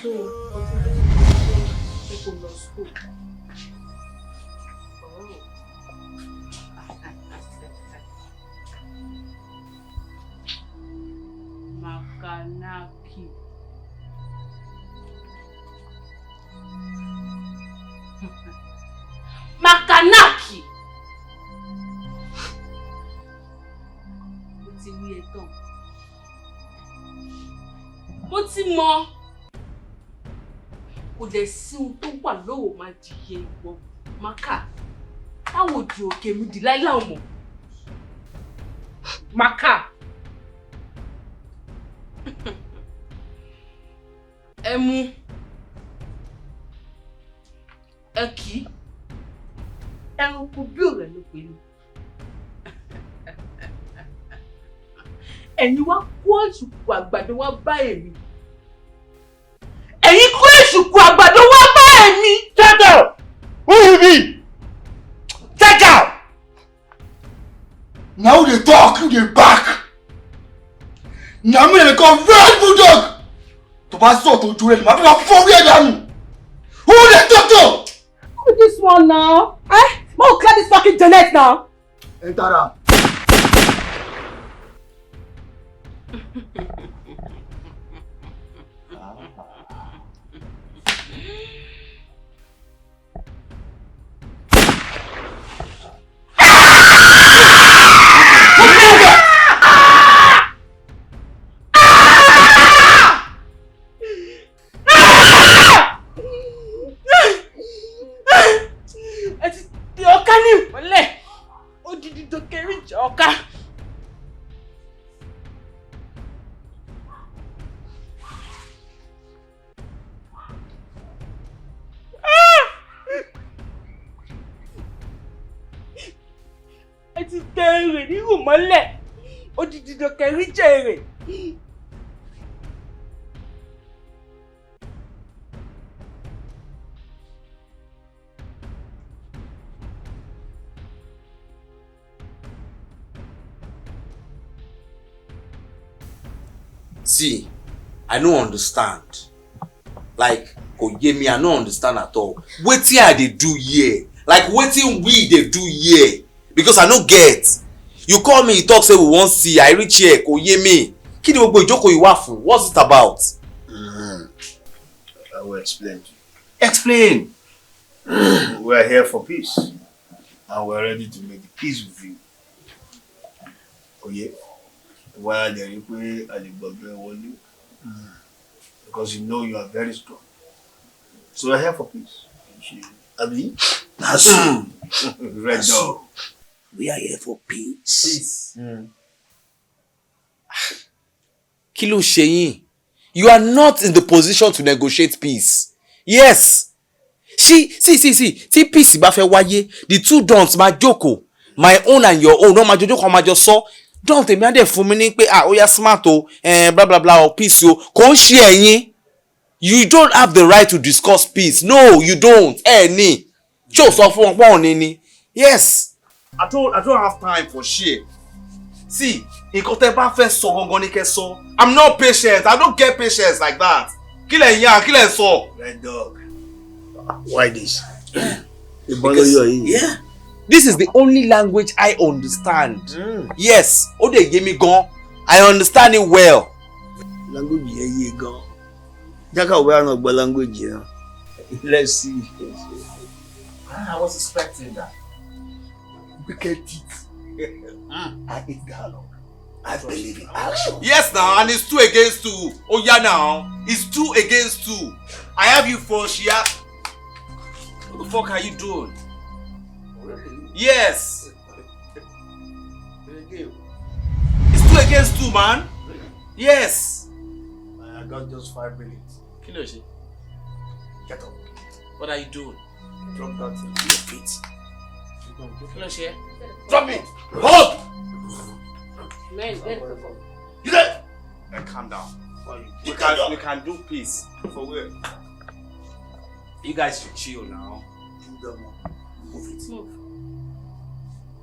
So, ọtí bá ṣe kó lọ school. Oh. Makanaki. Makanaki. Mo ti wí ẹ tán. Mo ti mọ. Kò dẹ̀ sí ohun tó wà lówó máa jìyẹ ìwọ Maka. Táwọn òdì òkè mi dì láíláì mọ̀. Maka. Ẹ mú. Ẹ kì í. Ẹranko bí ọ̀rẹ́ ló pè mí. Ẹ̀yin wá kó èsùkú àgbàdo wá bá èmi. Ẹ̀yin kó èsùkú àgbàdo wá bá èmi. Shut up! Who you be? Check out! Na who dey talk, who dey back? Na me dey call red bulldog! Tó bá sọ̀ tó ju rẹ̀, màá fi máa fọ́ orí ẹ̀ dànù. Who dey talk to? Who this one now? Eh? Mo clear this fucking Janet now. Enter am. Ẹ ti tẹ ọká ní ìmọ́lẹ̀. Odidi dòkèrè jẹ ọká. Ẹ ti tẹ èrè nírù mọ́lẹ̀. Odidi dòkèrè jẹ èrè. See, I no understand. Like, kò yé mi, I no understand at all. Wetin I dey do here? Like, wetin we dey do here? Because I no get. You call me, you talk say we wan see, I reach here, kò yé mi. Kí ni gbogbo ìjókòó yìí wà fún? What's it about? I will explain to you. Explain. We are here for peace, and we are ready to make peace with you. Oye, why lè rí pé a lè gbọ̀dọ̀ ẹ wọlé? Because you know you are very strong. So we are here for peace. Abi? Na so. Red Na so. dog. We are here for peace. Peace. Kí ló ṣe yín? You are not in the position to negotiate peace. Yes. See, see, see, see. Tí peace bá fẹ́ wáyé, the two dons máa jókòó. My own and your own. Wọ́n máa jọ jókòó, wọ́n máa jọ sọ. Don tèmi á dẹ̀ fún mi ní pé ah ó yá smart o, bla bla bla o, peace o. Kò ń ṣe ẹ̀yin. You don't have the right to discuss peace. No, you don't. Ẹ ní. Ṣé o sọ fún wọn pọ́n ní ni? Yes. I don't have time for shit. See, nǹkan tẹ́ bá fẹ́ sọ gangan ni kẹ́ sọ. I'm not patient. I don't get patience like that. Kí lẹ̀ ń yá? Kí lẹ̀ ń sọ? Red dog. Why this? Ìbọn ló yọ yìí. Yeah. This is the only language I understand. Yes, ó dẹ̀ yé mi gan. I understand it well. Language yẹn yé gan. Jákà òwe àná gbọ́ language yẹn. Let's see. I was expecting that. Wicked teeth. I hate dialogue. I believe in action. Yes now, and it's 2 against 2. Oh yeah now, it's 2 against 2. I have you for Shia. What the fuck are you doing? Yes. It's 2 against 2, man. Yes. I got just 5 minutes. Kí ló ṣe? Get up. What are you doing? Drop that thing. Drop it. Kí ló ṣe? Drop it. Hold. Men, then fuck up. You there? Calm down. We can do peace. For where? You guys should chill now. Move it. Move.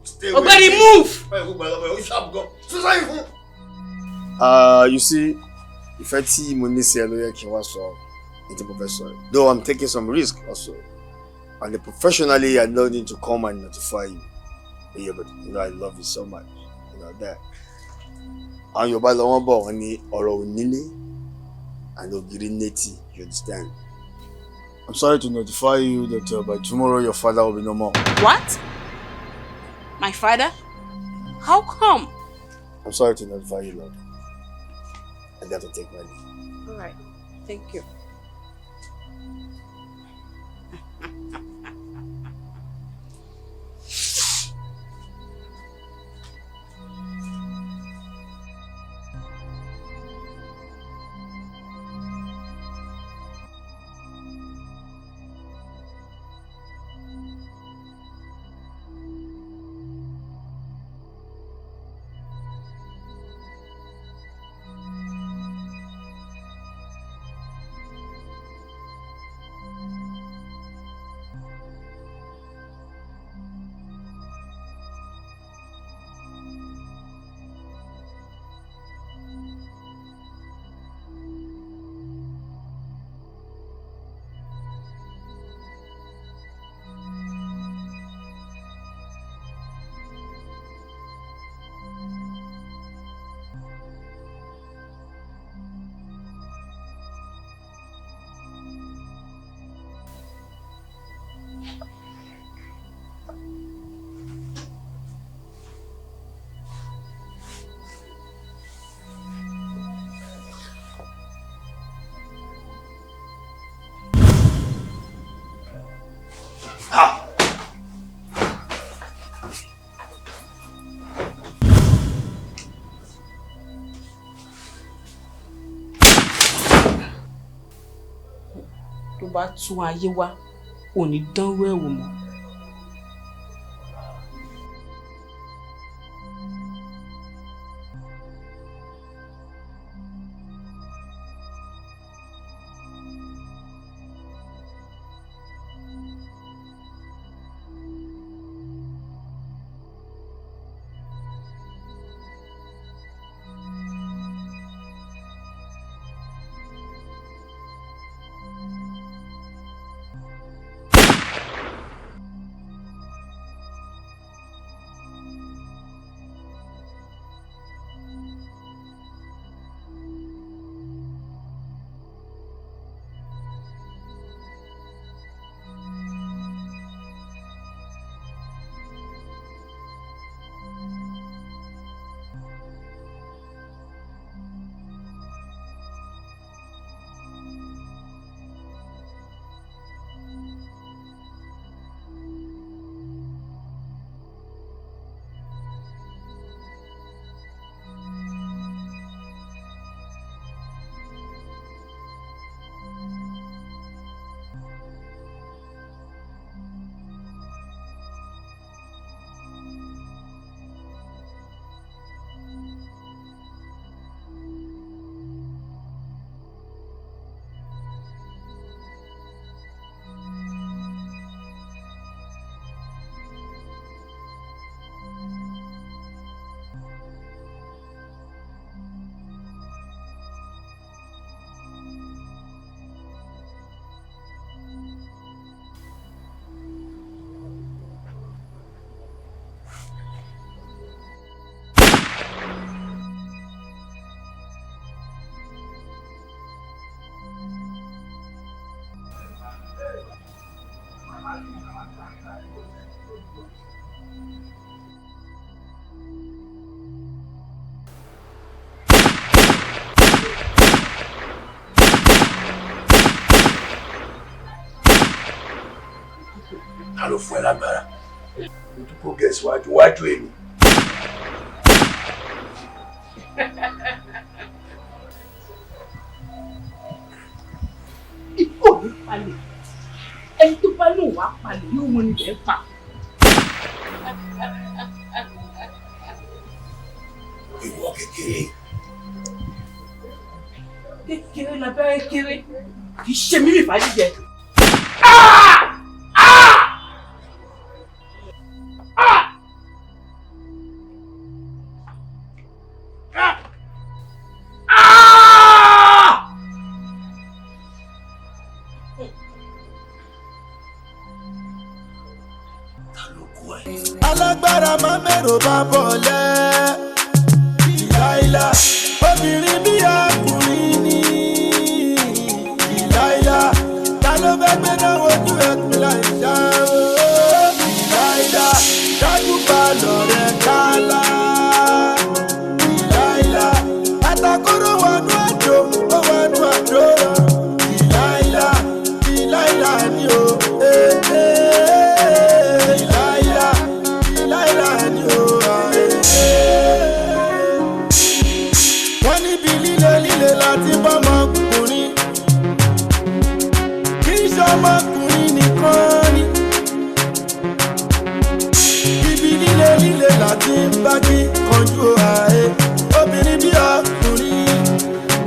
Stay Ọ̀gbẹ́ni, move. You see, ìfẹ́ tí mo ní sí ẹ ló yẹ kí n wá sọ ní tí mo fẹ́ sọ. Though I'm taking some risk also. And professionally, I no need to come and notify you. Yeah, but you know, I love you so much. You know that. Àwọn Yorùbá lọ wọ́n bọ̀, wọ́n ní ọ̀rọ̀ onílé and ògiri létí, you understand? I'm sorry to notify you that by tomorrow your father will be no more. What? My father? How come? I'm sorry to notify you, love. I got to take my leave. All right. Thank you. Tó bá tún ayé wá, ò ní dánwó ẹ̀ wò mọ́. Ta ló fún ẹ lágbára? O tún kó gẹ̀ẹ́sì wájú wájú èmi. Ikú ò ní palẹ̀. Ẹni tó bá lòun wá palẹ̀ yóò wọn ni bẹ́ẹ̀ pa. Ìwọ kékeré. Kékeré labẹ́rẹ́ kéré kì í ṣe mímì fàájì. Alágbára máa mẹ́rò bá bọ̀lẹ́. Ìláìlá, obìnrin bí ọkùnrin ní. Ìláìlá, ta ló fẹ́ gbé náà wojú ẹkùn láì ṣá o? Ìláìlá, dájú pa lọ̀rẹ́ kálá. Ìláìlá, àtàkùrọ̀ wọnú àjò, ó wọnú àjò lọ. Ìláìlá, ìláìlá ni o. Ìláìlá, ìláìlá ni o. Wọ́n níbi líle líle láti bọ́mọkùnrin, kì í ṣọmọkùnrin nìkan ni. Ibi líle líle láti ń bá kí kanjú ààyè. Obìnrin bí ọkùnrin,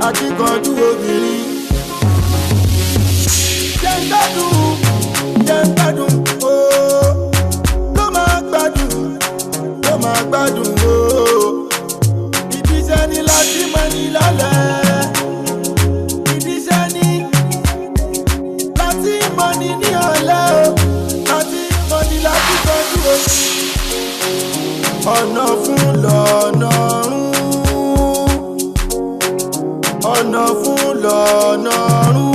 akíkanjú obìnrin. Jẹ́ ń gbádùn, jẹ́ ń gbádùn ooo. Ló máa gbádùn, ló máa gbádùn ooo. Ìdíṣẹ́ ni láti mọ ní lálẹ́. Ìdíṣẹ́ ni láti mọ ní ní ọ̀lẹ́ o. Láti mọ ní láti tọ́jú o. Ọ̀nà fún lọ́nà rún. Ọ̀nà fún lọ́nà rún.